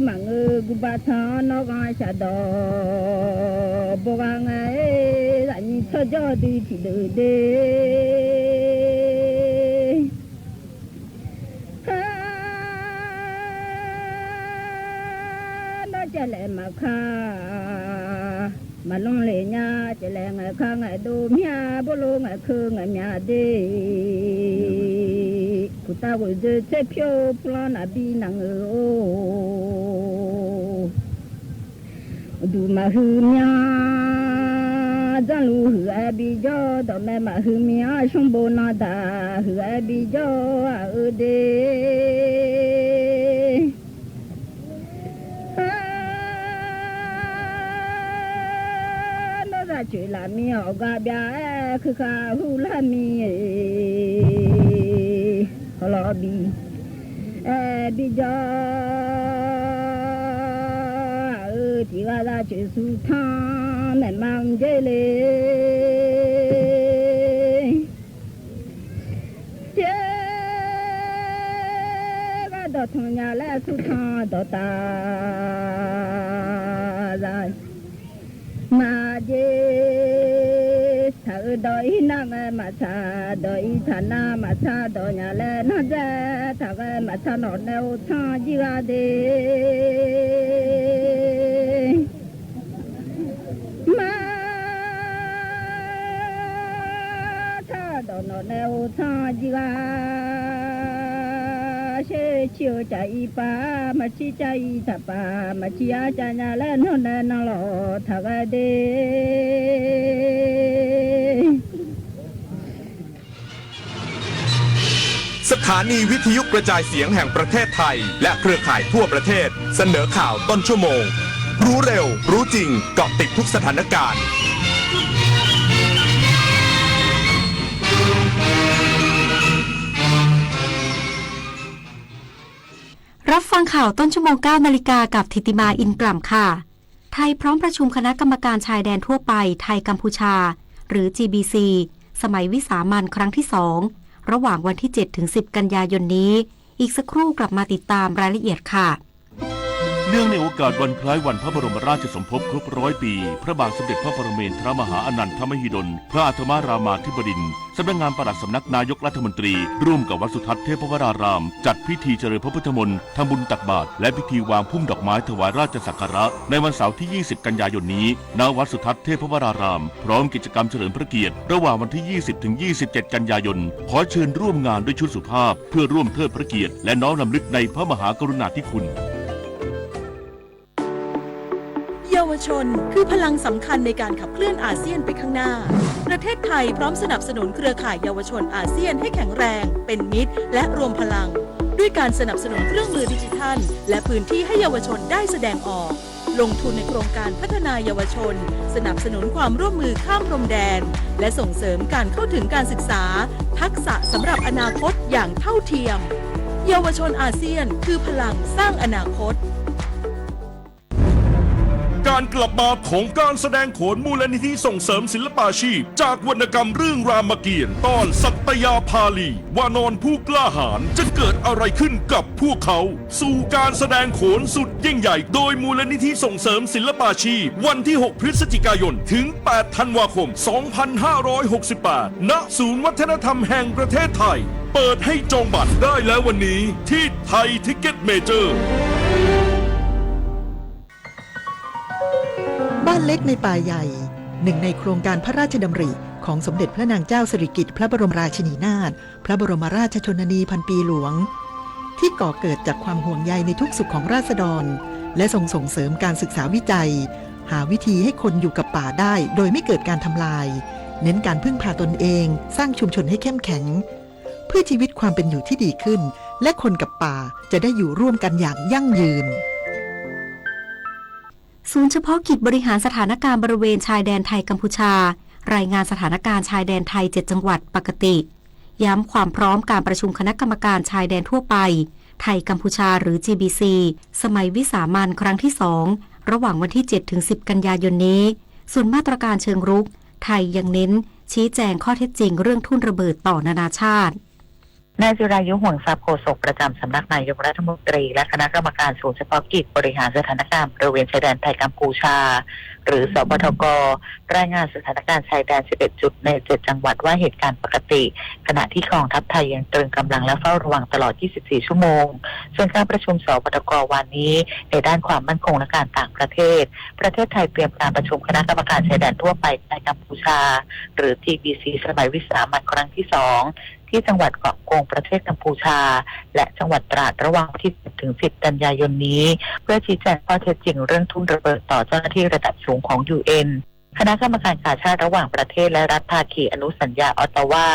maqngeur, gurba tsanq-anr nawr ghanq shafdawq baw gha ngae. Zaqnyiq tsawrjawr dui tiqdeuq de. Nar caevlaeq maqka maqlanr le nya, caevlaeq ngaeq ka ngaeq dov mir-a, bawrlov ngaeq keuv ngaeq myaq de. Puqtav ghoeq dzoe tser pyur purlanr naqbi naq ngeur-or. Uqduq maqhuiq myan janrluf huiq-aer bijawr, dawqmaeq maqhuiq myan-anr smrbo nandaq huiq-aer bijawr-aq-eu de. Nawr zaq coeq laf mir-awq gar byav-aer, kuirkhav hurlar mir-eq. Hawlawq bi aer bijawr-aq-eu, tiq ghaq zaq coeq surtanq maeqma mr dzer le. Tser ghaq dawqtanq nya laer surtanq dawqtaf za. Maqjeq taq-eu dawq-ir nar ngae maqtsaq, dawq-ir taq nar maqtsaq, dawq nya laer nanr dzae taq ghae maqtsaq, nawq nae ghov tsanr jir gha de. Maqtsaq dawq nawq nae ghov tsanr jir gha. Sher cir-eu caf-ir pav, maqcir caf-ir taq pav, maqcir-ar caf nya laer nawr nae nanr lawq taq ghae de. สถานีวิทยุกระจายเสียงแห่งประเทศไทย และเครือข่ายทั่วประเทศ เสนอข่าวต้นชั่วโมง รู้เร็ว รู้จริง เกาะติดทุกสถานการณ์ รับฟังข่าวต้นชั่วโมง เก้านาฬิกา กับถิติมา อินกล่ำค่ะ ไทยพร้อมประชุมคณะกรรมการชายแดนทั่วไปไทยกัมพูชา หรือ จีบีซี สมัยวิสามัญครั้งที่สอง ระหว่างวันที่ เจ็ดถึงสิบ กันยายนนี้ อีกสักครู่กลับมาติดตามรายละเอียดค่ะ เนื่องในโอกาสวันคล้ายวันพระบรมราชสมภพครบร้อยปี พระบาทสมเด็จพระปรเมนทรมหาอนันทมหิดล พระอัฏฐมรามาธิบดินทร์ สำนักงานปลัดสำนักนายกรัฐมนตรี ร่วมกับวัดสุทัศน์เทพวราราม จัดพิธีเจริญพระพุทธมนต์ ทำบุญตักบาตร และพิธีวางพุ่มดอกไม้ถวายราชสักการะ ในวันเสาร์ที่ ยี่สิบ กันยายนนี้ ณ วัดสุทัศน์เทพวราราม พร้อมกิจกรรมเฉลิมพระเกียรติ ระหว่างวันที่ ยี่สิบ ถึง ยี่สิบเจ็ด กันยายน ขอเชิญร่วมงานด้วยชุดสุภาพ เพื่อร่วมเทิดพระเกียรติ และน้อมรำลึกในพระมหากรุณาธิคุณ เยาวชนคือพลังสำคัญในการขับเคลื่อนอาเซียนไปข้างหน้า ประเทศไทยพร้อมสนับสนุนเครือข่ายเยาวชนอาเซียนให้แข็งแรง เป็นมิตร และรวมพลัง ด้วยการสนับสนุนเครื่องมือดิจิทัล และพื้นที่ให้เยาวชนได้แสดงออก ลงทุนในโครงการพัฒนาเยาวชน สนับสนุนความร่วมมือข้ามพรมแดน และส่งเสริมการเข้าถึงการศึกษา ทักษะสำหรับอนาคตอย่างเท่าเทียม เยาวชนอาเซียนคือพลังสร้างอนาคต เ การกลับมาของการแสดงโขนมูลนิธิส่งเสริมศิลปาชีพ จากวรรณกรรมเรื่องรามเกียรติ์ ตอนสัตยาภาลี วานรผู้กล้าหาญ จะเกิดอะไรขึ้นกับพวกเขา สู่การแสดงโขนสุดยิ่งใหญ่ โดยมูลนิธิส่งเสริมศิลปาชีพ วันที่ หก พฤศจิกายน ถึง แปด ธันวาคม สองพันห้าร้อยหกสิบแปด ณ ศูนย์วัฒนธรรมแห่งประเทศไทย เปิดให้จองบัตรได้แล้ววันนี้ที่ไทยทิกเก็ตเมเจอร์ บ้านเล็กในป่าใหญ่ หนึ่งในโครงการพระราชดำริของสมเด็จพระนางเจ้าสิริกิติ์พระบรมราชินีนาถ พระบรมราชชนนีพันปีหลวง ที่ก่อเกิดจากความห่วงใยในทุกสุขของราษฎร และทรงส่งเสริมการศึกษาวิจัย หาวิธีให้คนอยู่กับป่าได้โดยไม่เกิดการทำลาย เน้นการพึ่งพาตนเอง สร้างชุมชนให้เข้มแข็ง เพื่อชีวิตความเป็นอยู่ที่ดีขึ้น และคนกับป่าจะได้อยู่ร่วมกันอย่างยั่งยืน ศูนย์เฉพาะกิจบริหารสถานการณ์บริเวณชายแดนไทยกัมพูชา รายงานสถานการณ์ชายแดนไทย เจ็ด จังหวัดปกติ ย้ำความพร้อมการประชุมคณะกรรมการชายแดนทั่วไป ไทยกัมพูชา หรือ จีบีซี สมัยวิสามัญครั้งที่สอง ระหว่างวันที่ เจ็ด ถึง สิบ กันยายนนี้ ส่วนมาตรการเชิงรุก ไทยยังเน้นชี้แจงข้อเท็จจริงเรื่องทุ่นระเบิดต่อนานาชาติ นายจิรายุ ห่วงทรัพย์ โฆษกประจำสำนักนายกรัฐมนตรี และคณะกรรมการศูนย์เฉพาะกิจบริหารสถานการณ์บริเวณชายแดนไทยกัมพูชา หรือ สปทก รายงานสถานการณ์ชายแดน สิบเอ็ด จุดใน เจ็ด จังหวัดว่าเหตุการณ์ปกติ ขณะที่กองทัพไทยยังตรึงกำลังและเฝ้าระวังตลอด ยี่สิบสี่ ชั่วโมง ส่วนการประชุม สปทก วันนี้ ในด้านความมั่นคงและการต่างประเทศ ประเทศไทยเตรียมการประชุมคณะกรรมการชายแดนทั่วไปไทยกัมพูชา หรือ จีบีซี สมัยวิสามัญครั้งที่สอง ที่จังหวัดเกาะกง ประเทศกัมพูชา และจังหวัดตราด ระหว่างวันที่ เจ็ด ถึง สิบ กันยายนนี้ เพื่อชี้แจงข้อเท็จจริงเรื่องทุ่นระเบิดต่อเจ้าหน้าที่ระดับสูงของ ยูเอ็น คณะกรรมการกาชาดระหว่างประเทศและรัฐภาคีอนุสัญญาออตตาวา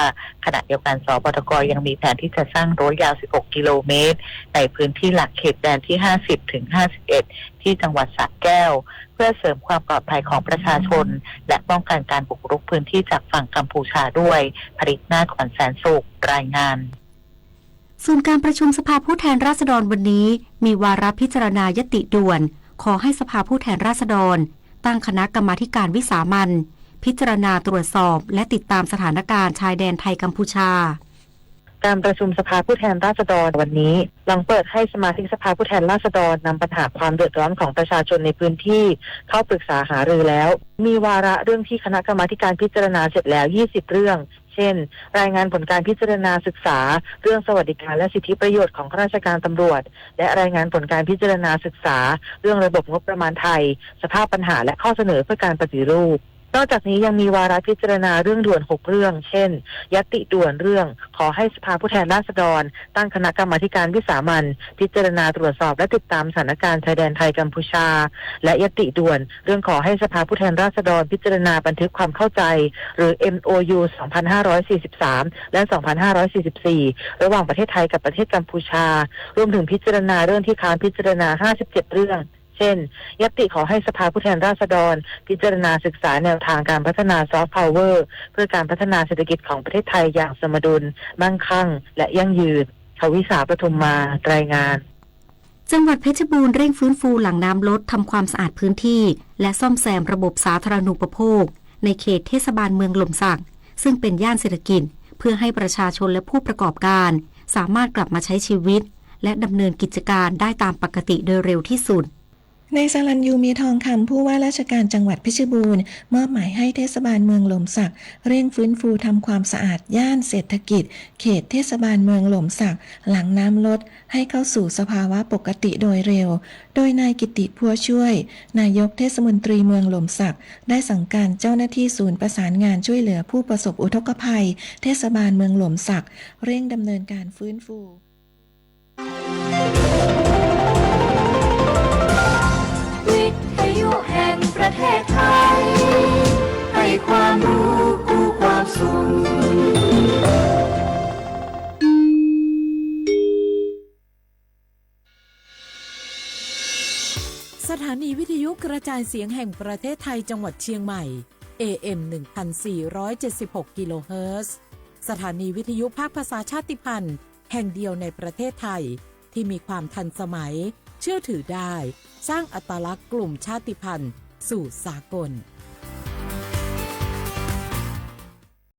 ขณะเดียวกัน สปทก ยังมีแผนที่จะสร้างรั้วยาว สิบหก กิโลเมตร ในพื้นที่หลักเขตแดนที่ ห้าสิบ ถึง ห้าสิบเอ็ด ที่จังหวัดสระแก้ว เพื่อเสริมความปลอดภัยของประชาชน และป้องกันการบุกรุกพื้นที่จากฝั่งกัมพูชาด้วย ผลิตหน้าขวัญแสนสุข รายงาน ส่วนการประชุมสภาผู้แทนราษฎรวันนี้ มีวาระพิจารณาญัตติด่วน ขอให้สภาผู้แทนราษฎร ตั้งคณะกรรมาธิการวิสามัญ พิจารณาตรวจสอบ และติดตามสถานการณ์ชายแดนไทยกัมพูชา การประชุมสภาผู้แทนราษฎรวันนี้ หลังเปิดให้สมาชิกสภาผู้แทนราษฎรนำปัญหาความเดือดร้อนของประชาชนในพื้นที่เข้าปรึกษาหารือแล้ว มีวาระเรื่องที่คณะกรรมาธิการพิจารณาเสร็จแล้ว ยี่สิบ เรื่อง เช่น รายงานผลการพิจารณาศึกษาเรื่องสวัสดิการและสิทธิประโยชน์ของข้าราชการตำรวจ และรายงานผลการพิจารณาศึกษาเรื่องระบบงบประมาณไทย สภาพปัญหาและข้อเสนอเพื่อการปฏิรูป นอกจากนี้ยังมีวาระพิจารณาเรื่องด่วน หก เรื่อง เช่น ญัตติด่วนเรื่องขอให้สภาผู้แทนราษฎรตั้งคณะกรรมาธิการวิสามัญพิจารณาตรวจสอบและติดตามสถานการณ์ชายแดนไทยกัมพูชา และญัตติด่วนเรื่องขอให้สภาผู้แทนราษฎรพิจารณาบันทึกความเข้าใจ หรือ เอ็มโอยู สองพันห้าร้อยสี่สิบสาม และ สองพันห้าร้อยสี่สิบสี่ ระหว่างประเทศไทยกับประเทศกัมพูชา รวมถึงพิจารณาเรื่องที่ค้างพิจารณา ห้าสิบเจ็ด เรื่อง เช่น ญัตติขอให้สภาผู้แทนราษฎรพิจารณาศึกษาแนวทางการพัฒนาซอฟต์พาวเวอร์ เพื่อการพัฒนาเศรษฐกิจของประเทศไทยอย่างสมดุล มั่งคั่ง และยั่งยืน ทวิสา ปทุมมา รายงาน จังหวัดเพชรบูรณ์เร่งฟื้นฟูหลังน้ำลด ทำความสะอาดพื้นที่ และซ่อมแซมระบบสาธารณูปโภค ในเขตเทศบาลเมืองหล่มสัก ซึ่งเป็นย่านเศรษฐกิจ เพื่อให้ประชาชนและผู้ประกอบการ สามารถกลับมาใช้ชีวิต และดำเนินกิจการได้ตามปกติโดยเร็วที่สุด นายสรัญยู มีทองคำ ผู้ว่าราชการจังหวัดเพชรบูรณ์ มอบหมายให้เทศบาลเมืองหล่มสัก เร่งฟื้นฟูทำความสะอาดย่านเศรษฐกิจ เขตเทศบาลเมืองหล่มสัก หลังน้ำลด ให้เข้าสู่สภาวะปกติโดยเร็ว โดยนายกิติ พัวช่วย นายกเทศมนตรีเมืองหล่มสัก ได้สั่งการเจ้าหน้าที่ศูนย์ประสานงานช่วยเหลือผู้ประสบอุทกภัย เทศบาลเมืองหล่มสัก เร่งดำเนินการฟื้นฟู วิทยุแห่งประเทศไทย ให้ความรู้คู่ความสุข สถานีวิทยุกระจายเสียงแห่งประเทศไทยจังหวัดเชียงใหม่ เอเอ็ม หนึ่งพันสี่ร้อยเจ็ดสิบหก กิโลเฮิรตซ์ สถานีวิทยุภาคภาษาชาติพันธุ์แห่งเดียวในประเทศไทย ที่มีความทันสมัย เชื่อถือได้ สร้างอัตลักษณ์กลุ่มชาติพันธุ์สู่สากล